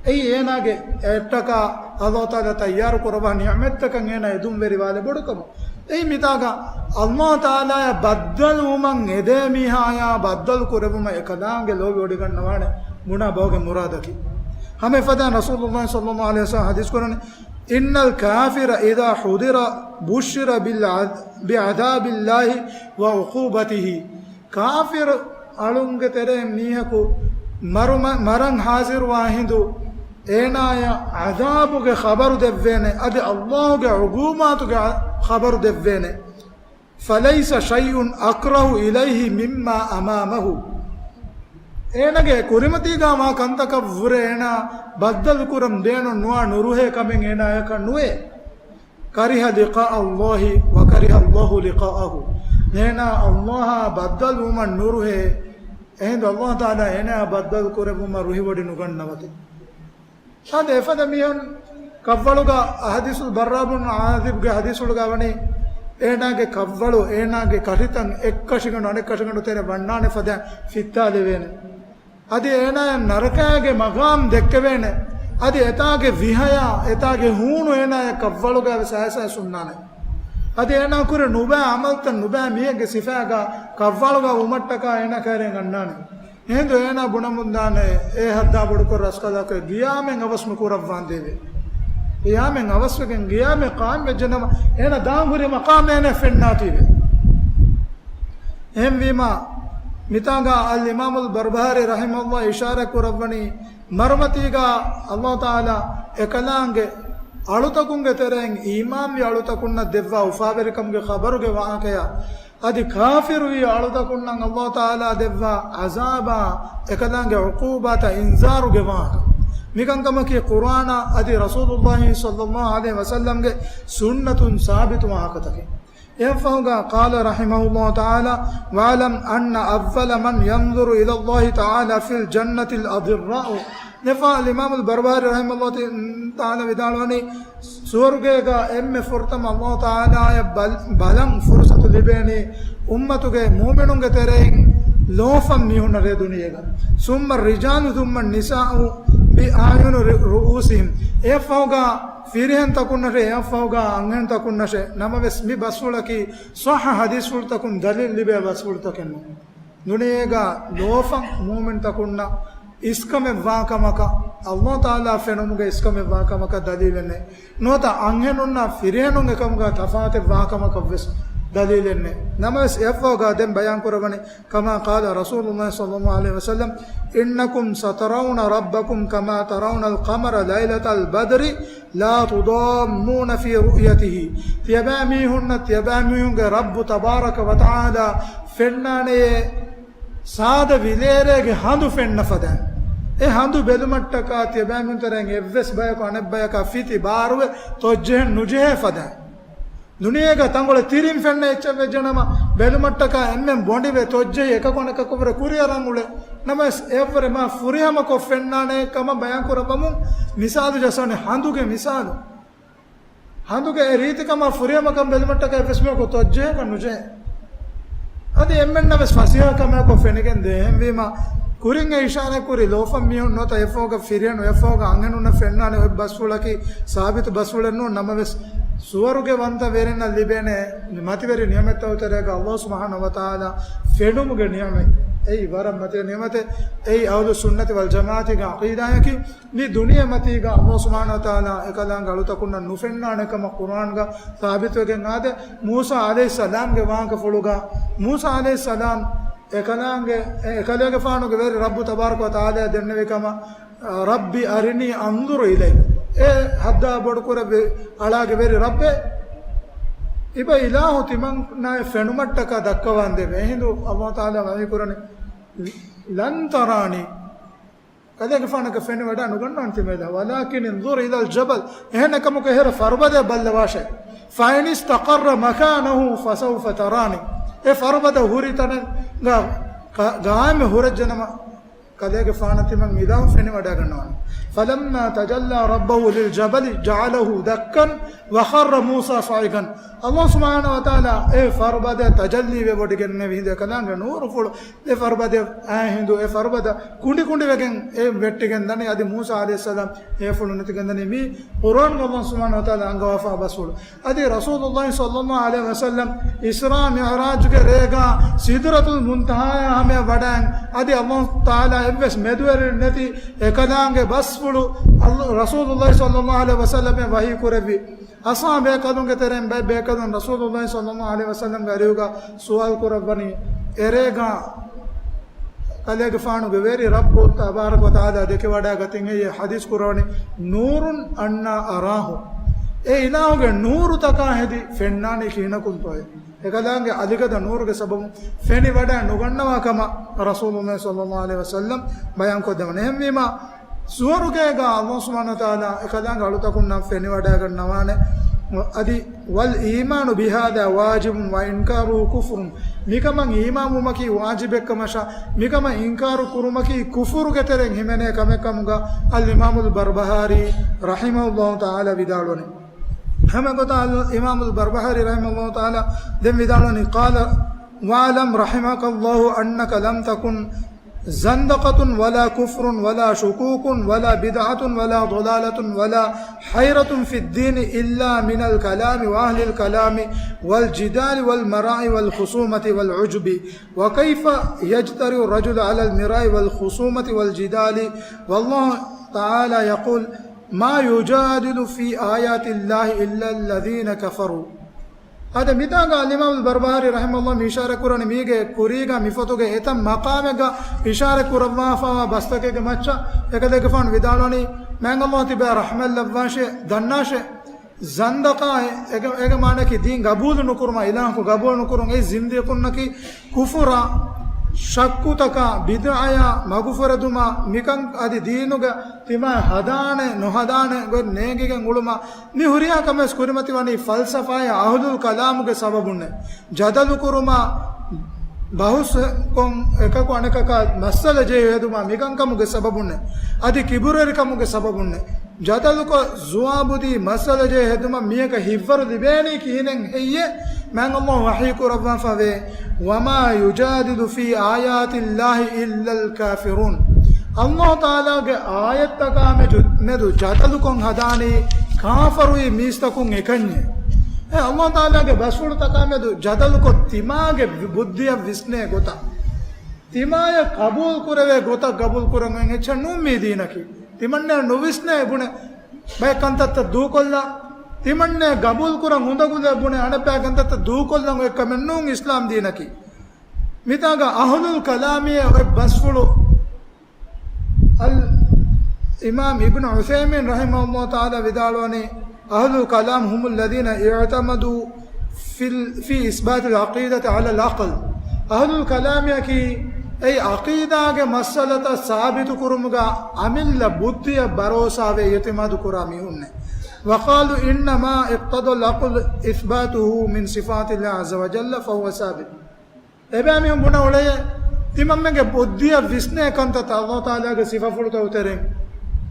އެއީ އޭނާގެ އެއްޓަކާ ﷲ ތަޢާލާ ތައްޔާރު ކުރައްވާ ނިޢުމަތްތަކަށް އޭނާ އެދުންވެރިވާލެ ބޮޑުކަމު. އެއީ މިތާގަ ﷲ ތަޢާލާޔާ ބައްދަލުވުމަށް އެދޭ މީހާޔާ ބައްދަލު ކުރެއްވުމަށް އެކަލާނގެ ލޯބި ވޮޑިގަންނަވާނެ ބުނާ ބަހުގެ މުރާދަކީ. ހަމަ އެފަދައިން ރަސޫލުﷲ ޞައްލަﷲ ޢަލައިހި ވަސައްލަމް ޙަދީޘް ކުރަނީ، "إن الكافر إذا حضر بشر بالعذ-، بعذاب الله وعقوبته." ކާފިރު އަޅުންގެ ތެރެއިން މީހަކު މަރުމަ-، މަރަން ޙާޟިރުވާ ހިނދު، އޭނާޔަށް ޢަޛާބުގެ ޚަބަރު ދެއްވޭނެ، އަދި ﷲގެ ޢުޤޫބާތުގެ ޚަބަރު ދެއްވޭނެ. "فليس شيء أكره إليه مما أمامه." އޭނާގެ ކުރިމަތީގަ ވާ ކަންތަކަށް ވުރެ އޭނާ ބައްދަލު ކުރަން ބޭނުން ނުވާ ނުރުހޭ ކަމެއް އޭނާޔަކަށް ނުވޭ. "كره لقاء الله وكره الله لقاءه." އޭނާ ﷲއާ ބައްދަލުވުމަށް ނުރުހޭ، އެހިނދު ﷲ ތަޢާލާ އޭނާއާ ބައްދަލު ކުރެއްވުމަށް ރުހިވޮޑި ނުގަންނަވަތި. އަދި އެފަދަ މީހުން ކައްވަޅުގަ ޙަދީޘު ބައްރާ ބުން ޢާޒިބްގެ ޙަދީޘުގަ ވަނީ، އޭނާގެ ކައްވަޅު، އޭނާގެ ކަށިތައް އެއްކަށިގަނޑު އަނެއްކަށިގަނޑު ތެރެ ވަންނާނެ ފަދަ ފިއްތާލެވޭނެ. އަދި އޭނާޔަށް ނަރަކައިގެ މަގާމް ދެއްކެވޭނެ. އަދި އެތާގެ ވިހަޔާ، އެތާގެ ހޫނު އޭނާޔަށް ކައްވަޅުގައިވެސް އައިސް އައިސް ހުންނާނެ. އަދި އޭނާ ކުރެ ނުބައި ޢަމަލްތައް ނުބައި މީހެއްގެ ސިފައިގަ ކައްވަޅުގަ ވުމަށްޓަކާ އޭނާ ކައިރިއަށް އަންނާނެ. އެހިނދު އޭނާ ބުނަމުންދާނެ، އޭ ހައްދާ ބޮޑުކޮށް ރަސްކަލާކޮ ގިޔާމެން އަވަސް ނުކުރައްވާނދޭވެ. ގިޔާމެން އަވަސްވެގެން ގިޔާމެ ޤާއިމް ވެއްޖެނަމަ، އޭނާ ދާން ހުރި މަޤާމެއް އޭނާ ފެންނާތީވެ. އެހެންވީމާ، މިތާގަ އަލް އިމާމުލް ބަރްބަހާރީ ރަޙިމަހުﷲ އިޝާރަތް ކުރައްވަނީ، މަރުމަތީގަ ﷲ ތަޢާލާ އެކަލާނގެ އަޅުތަކުންގެ ތެރެއިން އީމާންވި އަޅުތަކުންނަށް ދެއްވާ އުފާވެރިކަމުގެ ޚަބަރުގެ ވާހަކަޔާ، އަދި ކާފިރުވި އަޅުތަކުންނަށް ﷲ ތަޢާލާ ދެއްވާ ޢަޒާބާ، އެކަލާނގެ ޢުޤޫބާތައް އިންޒާރުގެ ވާހަކަ. މިކަންކަމަކީ ޤުރްއާނާ އަދި ރަސޫލުﷲ ޞައްލަﷲ ޢަލައިހި ވަސައްލަމްގެ ސުންނަތުން ސާބިތު ވާހަކަތަކެއް. އެއަށްފަހުގަ، قال رحمه الله تعالى، واعلم أن أول من ينظر إلى الله تعالى في الجنة الأضراء. ނެފާ އަލް އިމާމުލް ބަރްބަހާރީ ރަޙިމަހުﷲ ތަޢާލާ ވިދާޅުވަނީ، ސުވަރުގޭގަ އެންމެ ފުރަތަމަ ﷲ ތަޢާލާއަށް ބަލް-، ބަލަން ފުރުޞަތު ލިބޭނީ އުއްމަތުގެ މުއުމިނުންގެ ތެރެއިން ލޯފަން މީހުންނަށް ރޭ ދުނިޔޭގަ. ثم الرجال ثم النساء، بأعين رؤوسهم. އެއަށްފަހުގަ ފިރިހެންތަކުންނަށޭ، އެއަށްފަހުގަ އަންހެންތަކުންނަށޭ. ނަމަވެސް، މި ބަސްފުޅަކީ ޞައްޙަ ޙަދީޘްފުޅުތަކުން ދަލީލު ލިބޭ ބަސްފުޅުތަކެއް ނޫން. ދުނިޔޭގަ ލޯފަން މުއުމިންތަކުންނަށް އިސްކަމެއް ވާ ކަމަކަށް، ﷲ ތަޢާލާ ފެނުމުގެ އިސްކަމެއް ވާ ކަމަކަށް ދަލީލެއް ނެތް. ނުވަތަ އަންހެނުންނަށް ފިރިހެނުން އެކަމުގަ ތަފާތެއް ވާ ކަމަކަށް ވެސް ދަލީލެއް ނެތް. ނަމަވެސް، އެއަށްފަހުގަ ދެން ބަޔާން ކުރައްވަނީ، كما قال رسول الله صلى الله عليه وسلم، إنكم سترون ربكم كما ترون القمر ليلة البدر لا تضامون في رؤيته. ތިޔަބައިމީހުންނަށް ތިޔަބައިމީހުންގެ ރައްބު ތަބާރަކަ ވަތަޢާލާ ފެންނާނެޔޭ ސާދަ ވިލޭރޭގެ ހަނދު ފެންނަ ފަދައިން. އެ ހަނދު ބެލުމަށްޓަކާ ތިޔަބައިމީހުންތެރެއިން އެއްވެސް ބަޔަކު އަނެއްބަޔަކާ ފިތި ބާރުވެ ތޮއްޖެހެން ނުޖެހޭ ފަދައިން. ދުނިޔޭގަ ތަނގޮޅެއް ތިރިން ފެންނަ އެއްޗެއް ވެއްޖެނަމަ، ބެލުމަށްޓަކާ އެންމެން ބޮނޑިވެ ތޮއްޖެހި އެކަކު އަނެކަކުވުރެ ކުރިއަރަން އުޅޭ. ނަމަވެސް، އެއަށްވުރެ މާ ފުރިހަމަކޮށް ފެންނާނެ ކަމަށް ބަޔާން ކުރައްވަމުން މިސާލު ޖައްސަވަނީ ހަނދުގެ މިސާލު. ހަނދުގެ އެ ރީތިކަމާ ފުރިހަމަކަން ބެލުމަށްޓަކާ އެއްވެސް މީހަކު ތޮއްޖެހޭކަށް ނުޖެހޭ. އަދި އެންމެންނަށް ވެސް ފަސޭހަކަމާއެކު ފެނިގެން ދޭ. އެހެންވީމަ، ކުރިން އެ އިޝާރާތް ކުރި ލޯފަން މީހުން ނުވަތަ އެއަށްފަހުގަ ފިރިހެނުން އެއަށްފަހުގަ އަންހެނުންނަށް ފެންނާނެ އޮތް ބަސްފުޅަކީ ސާބިތު ބަސްފުޅެއް ނޫން. ނަމަވެސް، ސުވަރުގެ ވަންތަ ވެރިންނަށް ލިބޭނެ މަތިވެރި ނިޢުމަތްތަކުގެ ތެރޭގަ ﷲ ސުބްޙާނަހޫ ވަތަޢާލާ ފެނުމުގެ ނިޢުމަތް. އެއީ ވަރަށް މަތިވެރި ނިޢުމަތެއް. އެއީ އަހުލުއްސުންނަތި ވަލްޖަމާޢަތީގެ ޢަޤީދާއަކީ، މި ދުނިޔެމަތީގަ ﷲ ސުބްޙާނަހޫ ވަތަޢާލާ އެކަލާނގެ އަޅުތަކުންނަށް ނުފެންނާނެ ކަމަށް ޤުރުއާންގަ ސާބިތުވެގެން އާދޭ. މޫސާ ޢަލައިހިއްސަލާމްގެ ވާހަކަފުޅުގަ، މޫސާ ޢަލައިހިއްސަލާމް އެކަލާނގެ، އެ އެކަލޭގެފާނުގެ ވެރި ރައްބު ތަބާރަކަ ވަތަޢާލާ ދެންނެވި ކަމަށް، رب أرني أنظر إليك. އެ ހައްދާ ބޮޑުކުރެއްވި އަޅާގެ ވެރި ރައްބޭ، ތިބަ އިލާހު ތިމަންނާއެއް ފެނުމަށްޓަކާ ދައްކަވާންދެވޭ. އެހިނދު ﷲ ތަޢާލާ ވަޙީ ކުރަނީ، لن تراني. ކަލޭގެފާނަކަށް ފެނިވަޑައި ނުގަންނާނެ ތިމައިލާ. ولكن انظر إلى الجبل. އެހެން އެކަމަކު އެހެރަ ފަރުބަދައަށް ބައްލަވާށޭ. فإن استقر مكانه فسوف تراني. އެ ފަރުބަދަ ހުރި ތަނެއްގަ ގަ-، ގާއިމް ހުރެއްޖެނަމަ، ކަލޭގެފާނަށް ތިމަން އިލާހު ފެނިވަޑައިގަންނަވާނެ. فلما تجلى ربه للجبل جعله دكا وخر موسى صعقا. ﷲ ސުބްޙާނަހޫ ވަތަޢާލާ އެ ފަރުބަދަ ތަޖައްލީވެވޮޑިގެންނެވި ހިނދު އެކަލާނގެ ނޫރުފުޅު އެ ފަރުބަދަ އާ ހިނދު އެ ފަރުބަދަ ކުނޑިކުނޑިވެގެން އެ ވެއްޓިގެން ދަނީ. އަދި މޫސާ ޢަލައިހިއްސަލާމް އެފުޅު ނެތިގެން ދަނީ. މީ ޤުރުއާންގަ ﷲ ސުބްޙާނަހޫ ވަތަޢާލާ އަންގަވާފާ ބަސްފުޅު. އަދި ރަސޫލުﷲ ޞައްލަﷲ ޢަލައިހި ވަސައްލަމް އިސްރާ މިޢުރާޖުގެ ރޭގަ ސިދްރަތުލް މުންތަހާޔާ ހަމަޔަށް ވަޑައިން، އަދި ﷲ ތަޢާލާ އެއްވެސް މެދުވެރިން ނެތި އެކަލާނގެ ބަސްފުޅު ރަސޫލުﷲ ޞައްލަﷲ ޢަލައިހި ވަސައްލަމް ވަޙީ ކުރެއްވި. އަޞްޙާބޭކަލުންގެ ތެރެއިން ބައެއް ބޭކަލުން ރަސޫލުﷲ ޞައްލަﷲ ޢަލައިހި ވަސައްލަމްގެ އަރިހުގަ ސުވާލު ކުރައްވަނީ، އެރޭގަ ކަލޭގެފާނުގެ ވެރި ރައްބު ތަބާރަކަ ވަތަޢާލާ ދެކެވަޑައިގަތިން އެއީ ޙަދީޘް ކުރަވަނީ، نور أنى أراه. އެ އިލާހުގެ ނޫރުތަކާ ހެދި ފެންނާނީ ކިހިނަކުންތޯއޭ؟ އެކަލާނގެ އަލިގަދަ ނޫރުގެ ސަބަބުން ފެނިވަޑައި ނުގަންނަވާ ކަމަށް ރަސޫލުﷲ ޞައްލަﷲ ޢަލައިހި ވަސައްލަމް ބަޔާންކޮށްދެވަނީ. އެހެންވީމާ، ސުވަރުގޭގަ ﷲ ސުބްޙާނަހޫ ވަތަޢާލާ އެކަލާނގެ އަޅުތަކުންނަށް ފެނިވަޑައިގަންނަވާނެ. އަދި، والإيمان بهذا واجب وإنكاره كفر. މިކަމަށް އީމާންވުމަކީ ވާޖިބެއްކަމަށާ، މިކަމަށް އިންކާރު ކުރުމަކީ ކުފުރުގެ ތެރެއިން ހިމެނޭ ކަމެއްކަމުގަ އަލްއިމާމުލް ބަރްބަހާރީ ރަޙިމަހުﷲ ތަޢާލާ ވިދާޅުވަނީ. ހަމަ ގޮތަށް އަލްއިމާމުލް ބަރްބަހާރީ ރަޙިމަހުﷲ ތަޢާލާ ދެން ވިދާޅުވަނީ، قال، واعلم رحمك الله أنك لم تكن زندقة ولا كفر ولا شكوك ولا بدعة ولا ضلالة ولا حيرة في الدين إلا من الكلام وأهل الكلام والجدال والمراء والخصومة والعجب. وكيف يجترئ الرجل على المراء والخصومة والجدال والله تعالى يقول، ما يجادل في آيات الله إلا الذين كفروا. އާދެ، މިތާގަ އަލްއިމާމުލް ބަރްބަހާރީ ރަޙިމަހުﷲ މި އިޝާރާތް ކުރަނީ މީގެ ކުރީގަ މި ފޮތުގެ އެތައް މަޤާމެއްގަ އިޝާރާތް ކުރައްވާފައިވާ ބަސްތަކެއްގެ މައްޗަށް. އެކަލޭގެފާނު ވިދާޅުވަނީ، މާތް ﷲ ތިބާއަށް ރަޙްމަތް ލައްވާށޭ، ދަންނާށޭ، ޒަންދަޤާއޭ، އޭގެ، އޭގެ މާނައަކީ ދީން ގަބޫލު ނުކުރުމާ، އިލާހަކު ގަބޫލު ނުކުރުން. އެއީ ޒިންދީޤުންނަކީ، ކުފުރާ، ޝައްކުތަކާ، ބިދްޢަޔާ، މަގުފުރެދުމާ، މިކަން އަދި ދީނުގަ ތިމާ ހަދާނެ ނުހަދާނެ ގޮތް ނޭނގިގެން އުޅުމާ، މި ހުރިހާ ކަމެއް ވެސް ކުރިމަތިވަނީ ފަލްސަފާއާ އަހުލުލް ކަލާމުގެ ސަބަބުންނޭ. ޖަދަލު ކުރުމާ، ބަހުސް ކޮށް އެކަކު އަނެކަކާ މައްސަލަ ޖެހި ހެދުމާ، މިކަންކަމުގެ ސަބަބުންނޭ. އަދި ކިބުރުވެރިކަމުގެ ސަބަބުންނޭ. ޖަދަލުކޮށް ޒުވާބުދީ މައްސަލަ ޖެހި ހެދުމަށް މީހަކަށް ހިތްވަރު ލިބޭނީ ކިހިނެއް ހެއްޔޭ؟ މާތް ﷲ ވަޙީ ކުރައްވާފަވޭ، وما يجادل في آيات الله إلا الكافرون. އައްލާހު ތަޢާލާގެ އާޔަތްތަކާ މެދު، މެދު ޖަދަލުކޮށް ހަދާނީ ކާފަރުވި މީސްތަކުން އެކަންޏޭ. އެ އައްލާހު ތަޢާލާގެ ބަސްފުޅުތަކާ މެދު ޖަދަލުކޮށް ތިމާގެ ބުއްދިއަށް ވިސްނޭ ގޮތަށް، ތިމާޔަށް ޤަބޫލު ކުރެވޭ ގޮތަށް ޤަބޫލު ކުރަން އެއްޗެއް ނޫން މީ ދީނަކީ. ތިމަންނަޔަށް ނުވިސްނޭ ބުނެ ބައެއް ކަންތައްތައް ދޫކޮށްލާ، ތިމަންނަޔަށް ޤަބޫލު ކުރަން އުނދަގުލޭ ބުނެ އަނެއްބައި ކަންތައްތައް ދޫކޮށްލަން އޮތް ކަމެއް ނޫން އިސްލާމް ދީނަކީ. މިތާގަ އަހުލުލް ކަލާމީ އޮތް ބަސްފުޅު އަލް އިމާމް އިބްނު ޢުސައިމީން ރަޙިމަހުﷲ ތަޢާލާ ވިދާޅުވަނީ، أهل الكلام هم الذين اعتمدوا في ال-، في إثبات العقيدة على العقل. އަހުލުލް ކަލާމީއަކީ އެއީ ޢަޤީދާގެ މައްސަލަތައް ސާބިތު ކުރުމުގަ އަމިއްލަ ބުއްދިއަށް ބަރޯސާވެ އިޢުތިމާދު ކުރާ މީހުންނޭ. وقالوا إنما اقتضى العقل إثباته من صفات الله عز وجل فهو ثابت. އެބައިމީހުން ބުނަ އުޅެޔޭ، ތިމަންމެންގެ ބުއްދިއަށް ވިސްނޭ ކަންތައްތައް އައްލާހު ތަޢާލާގެ ސިފަފުޅުތައް އުތެރެން،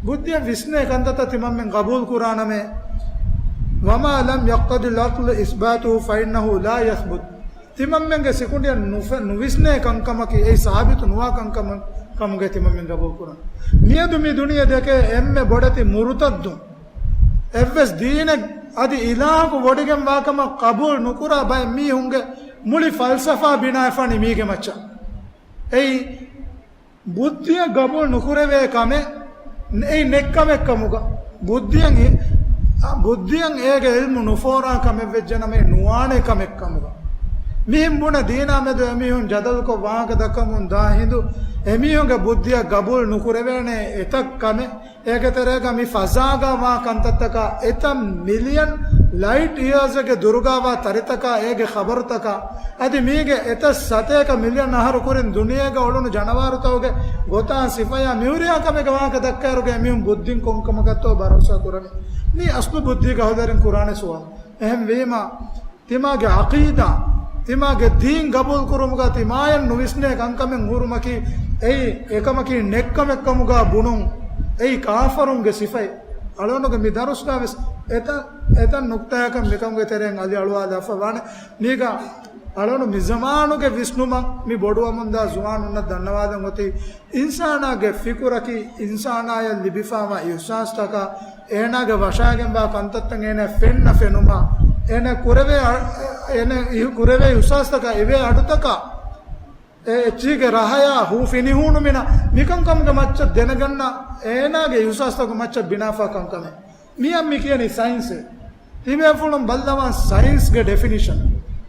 ބުއްދިއަށް ވިސްނޭ ކަންތައްތައް ތިމަންމެން ޤަބޫލު ކުރާނަމޭ، وما لم يقتض العقل إثباته فإنه لا يثبت. ތިމަންމެންގެ ސިކުނޑިއަށް ނުފެ-، ނުވިސްނޭ ކަންކަމަކީ އެއީ ސާބިތު ނުވާ ކަންކަމަށް ކަމުގައި ތިމަންމެން ޤަބޫލު ކުރަން. މިއަދު މި ދުނިޔެ ދެކޭ އެންމެ ބޮޑެތި މުރުތައްދުން. އެއްވެސް ދީނެއް އަދި އިލާހަކު ވޮޑިގެން ވާކަމަށް ޤަބޫލު ނުކުރާ ބައެއް މީހުންގެ މުޅި ފަލްސަފާ ބިނާވެފާނީ މީގެ މައްޗަށް. އެއީ، ބުއްދިއަށް ޤަބޫލު ނުކުރެވޭ ކަމެއް، އެއީ ނެއްކަމެއް ކަމުގަ. ބުއްދިއަށް އި-، އާ، ބުއްދިއަށް އޭގެ ޢިލްމު ނުފޯރާ ކަމެއް ވެއްޖެނަމޭ ނުވާނެ ކަމެއް ކަމުގަ. މިހެން ބުނެ ދީނާ މެދު އެމީހުން ޖަދަލުކޮށް ވާހަކަ ދައްކަމުން ދާ ހިނދު، އެމީހުންގެ ބުއްދިއަށް ޤަބޫލު ނުކުރެވޭނެ އެތައް ކަމެއް، އޭގެ ތެރޭގަ މި ފަޒާގަ ވާ ކަންތައްތަކާ އެތައް މިލިއަން ލައިޓް އިޔާޒެއްގެ ދުރުގަ ވާ ތަރިތަކާ އޭގެ ޚަބަރުތަކާ، އަދި މީގެ އެތައް ސަތޭކަ މިލިއަން އަހަރު ކުރިން ދުނިޔޭގަ އުޅުނު ޖަނަވާރުތަކުގެ ގޮތާ ސިފަޔާ މިހުރިހާ ކަމެއްގެ ވާހަކަ ދައްކާއިރުގަ އެމީހުން ބުއްދިން ކޮންކަމަކަށްތޯ ބަރޯސާ ކުރަނީ؟ މީ އަސްލު ބުއްދީގެ އަހުލުވެރިން ކުރާނެ ސުވާލު. އެހެންވީމަ، ތިމާގެ ޢަޤީދާ، ތިމާގެ ދީން ޤަބޫލު ކުރުމުގަ ތިމާޔަށް ނުވިސްނޭ ކަންކަމެއް ހުރުމަކީ، އެއީ އެކަމަކީ ނެއްކަމެއްކަމުގަ ބުނުން، އެއީ ކާފަރުންގެ ސިފައެއް. އަޅުގަނޑުގެ މި ދަރުސްގަ ވެސް އެތައް، އެތައް ނުކްތާއަކަށް މިކަމުގެ ތެރެއިން އަލި އަޅުވާލާފަ ވާނެ. މީގަ އަޅުގަނޑު މި ޒަމާނުގެ ވިސްނުމަށް މި ބޮޑުވަމުންދާ ޒުވާނުންނަށް ދަންނަވާލަން އޮތީ، އިންސާނާގެ ފިކުރަކީ އިންސާނާޔަށް ލިބިފާވާ އިޙްސާސްތަކާ، އޭނާގެ ވަށާގެންވާ ކަންތައްތައް އޭނާ ފެންނަ ފެނުމާ، އޭނާ ކުރެވޭ އަ-، އޭނާ އި-، ކުރެވޭ އިޙްސާސްތަކާ އިވޭ އަޑުތަކާ، އެ އެއްޗީގެ ރަހަޔާ ހޫ ފިނިހޫނުމިނަ މިކަންކަމުގެ މައްޗަށް ދެނެގަންނަ އޭނާގެ އިޙްސާސްތަކުގެ މައްޗަށް ބިނާފާ ކަންކަމެއް. މިއަށް މި ކިޔަނީ ސައިންސޭ. ތިބޭފުޅުން ބައްލަވާ ސައިންސްގެ ޑެފިނިޝަން.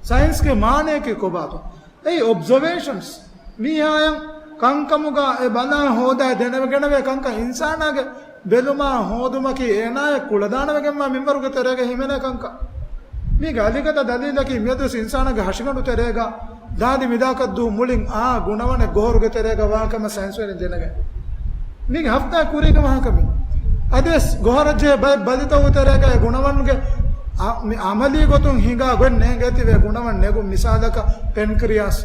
ސައިންސްގެ މާނަޔަކީ ކޮބާތޯ؟ އެއީ އޮބްޒަވޭޝަންސް. މީހާޔަށް ކަންކަމުގަ އެ ބަލާ ހޯދާ ދެނެގަނެވޭ ކަންކަން އިންސާނާގެ ބެލުމާ ހޯދުމަކީ އޭނާޔަށް ކުޅަދާނަވެގެންވާ މިންވަރުގެ ތެރޭގަ ހިމެނޭ ކަންކަން. މީގެ އަލިގަދަ ދަލީލަކީ މިއަދުވެސް އިންސާނާގެ ހަށިގަނޑު ތެރޭގަ ދާދި މިދާކަށްދޫ މުޅިން އާ ގުނަވަނެއް ގޮހޮރުގެ ތެރޭގަ ވާކަމަށް ސައިންސްވެރިން ދެނެގެން. މީގެ ހަފްތާ ކުރީގެ ވާހަކަ މީ. އަދިވެސް ގޮހަރައްޖެ ބައެއް ބަލިތަކުގެ ތެރޭގަ އެ ގުނަވަނުގެ އަ-، މި އަމަލީ ގޮތުން ހިނގާ ގޮތް ނޭނގޭތީވެ ގުނަވަން ނެގުން. މިސާލަކަށް ޕެންކްރިއާސް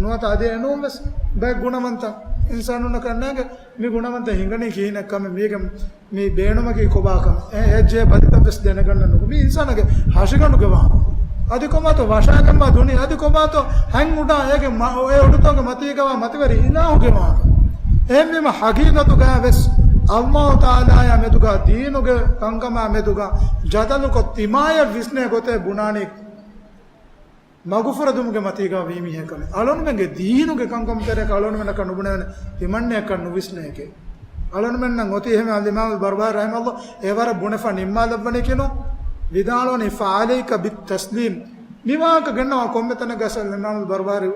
ނުވަތަ އަދި އެނޫންވެސް ބައެއް ގުނަވަންތައް އިންސާނުންނަކަށް ނޭނގެ. މި ގުނަވަންތައް ހިނގަނީ ކިހިނެއްކަމެއް މީގެ މި ބޭނުމަކީ ކޮބާކަމެއް؟ އެ އެއްޗެހި ބަލިތައްވެސް ދެނެގަންނަ ނުކު. މި އިންސާނާގެ ހަށިގަނޑުގެ ވާހަކަ. އަދި ކޮބާތޯ ވަށާގެންވާ ދުނިޔެ؟ އަދި ކޮބާތޯ ހަތް އުޑާ އޭގެ މަ-، އެ އުޑުތަކުގެ މަތީގަވާ މަތިވެރި އިލާހުގެ ވާހަކަ؟ އެހެންވީމަ ހަގީގަތުގައި ވެސް އައްލާހު ތަޢާލާޔާ މެދުގަ ދީނުގެ ކަންކަމާ މެދުގަ ޖަދަލުކޮށް ތިމާޔަށް ވިސްނޭ ގޮތެއް ބުނާނީ މަގުފުރެދުމުގެ މަތީގަ ވީ މީހެއް ކަމެއް. އަޅުގަނޑުމެންގެ ދީނުގެ ކަންކަމުގެ ތެރޭގަ އަޅުގަނޑުމެންނަކަށް ނުބުނެވޭނެ ތިމަންނަޔަކަށް ނުވިސްނޭކޭ. އަޅުގަނޑުމެންނަށް އޮތީ އެހެން. އަލްއިމާމު ބަރުބާރީ ރަޙިމަހުﷲ އެވަރަށް ބުނެފަ ނިންމާލައްވަނީ ކިނު ވިދާޅުވަނީ، فعليك بالتسليم. މި ވާހަކަ ގެންނަވާ ކޮންމެ ތަނެއްގަސް އަލްއިމާމު ބަރުބާރީ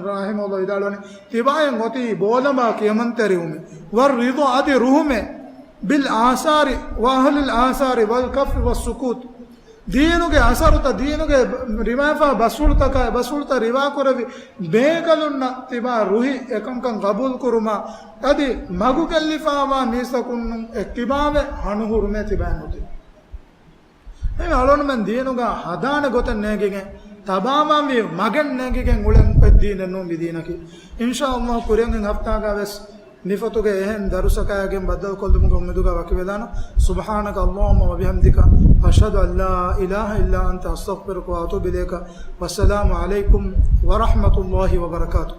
ރަޙިމަހުﷲ ވިދާޅުވަނީ، ތިބާޔަށް އޮތީ ބޯލަނބާ ކިޔަމަންތެރިވުމެއް، والرضا، އަދި ރުހުމެއް، بالآثار وأهل الآثار والكف والسكوت. ދީނުގެ އަސަރުތައް، ދީނުގެ ރިވާފާ ބަސްފުޅުތަކާ، ބަސްފުޅުތައް ރިވާކުރެވި ބޭކަލުންނަށް ތިބާ ރުހި އެކަންކަން ގަބޫލުކުރުމާ، އަދި މަގުގެއްލިފާވާ މީސްތަކުން އެ ތިބާވެ ހަނުހުރުމޭ ތިބާ ނުތި. އެ އަޅުގަނޑުމެން ދީނުގަ ހަދާނެ ގޮތެއް ނޭނގިގެން، ތަބާވާންވީ މަގެއް ނޭނގިގެން އުޅެން އޮތް ދީނެއް ނޫން މި ދީނަކީ. އިންޝާﷲ ކުރިޔަށް ހަފްތާގަ ވެސް މިފޮތުގެ އެހެން ދަރުސަކާގެން ބައްދަލުކޮށްލުމުގެ އުއްމީދުގަ ވަކިވެލާނަން. سبحانك اللهم وبحمدك، أشهد أن لا إله إلا أنت، أستغفرك وأتوب إليك. والسلام عليكم ورحمة الله وبركاته.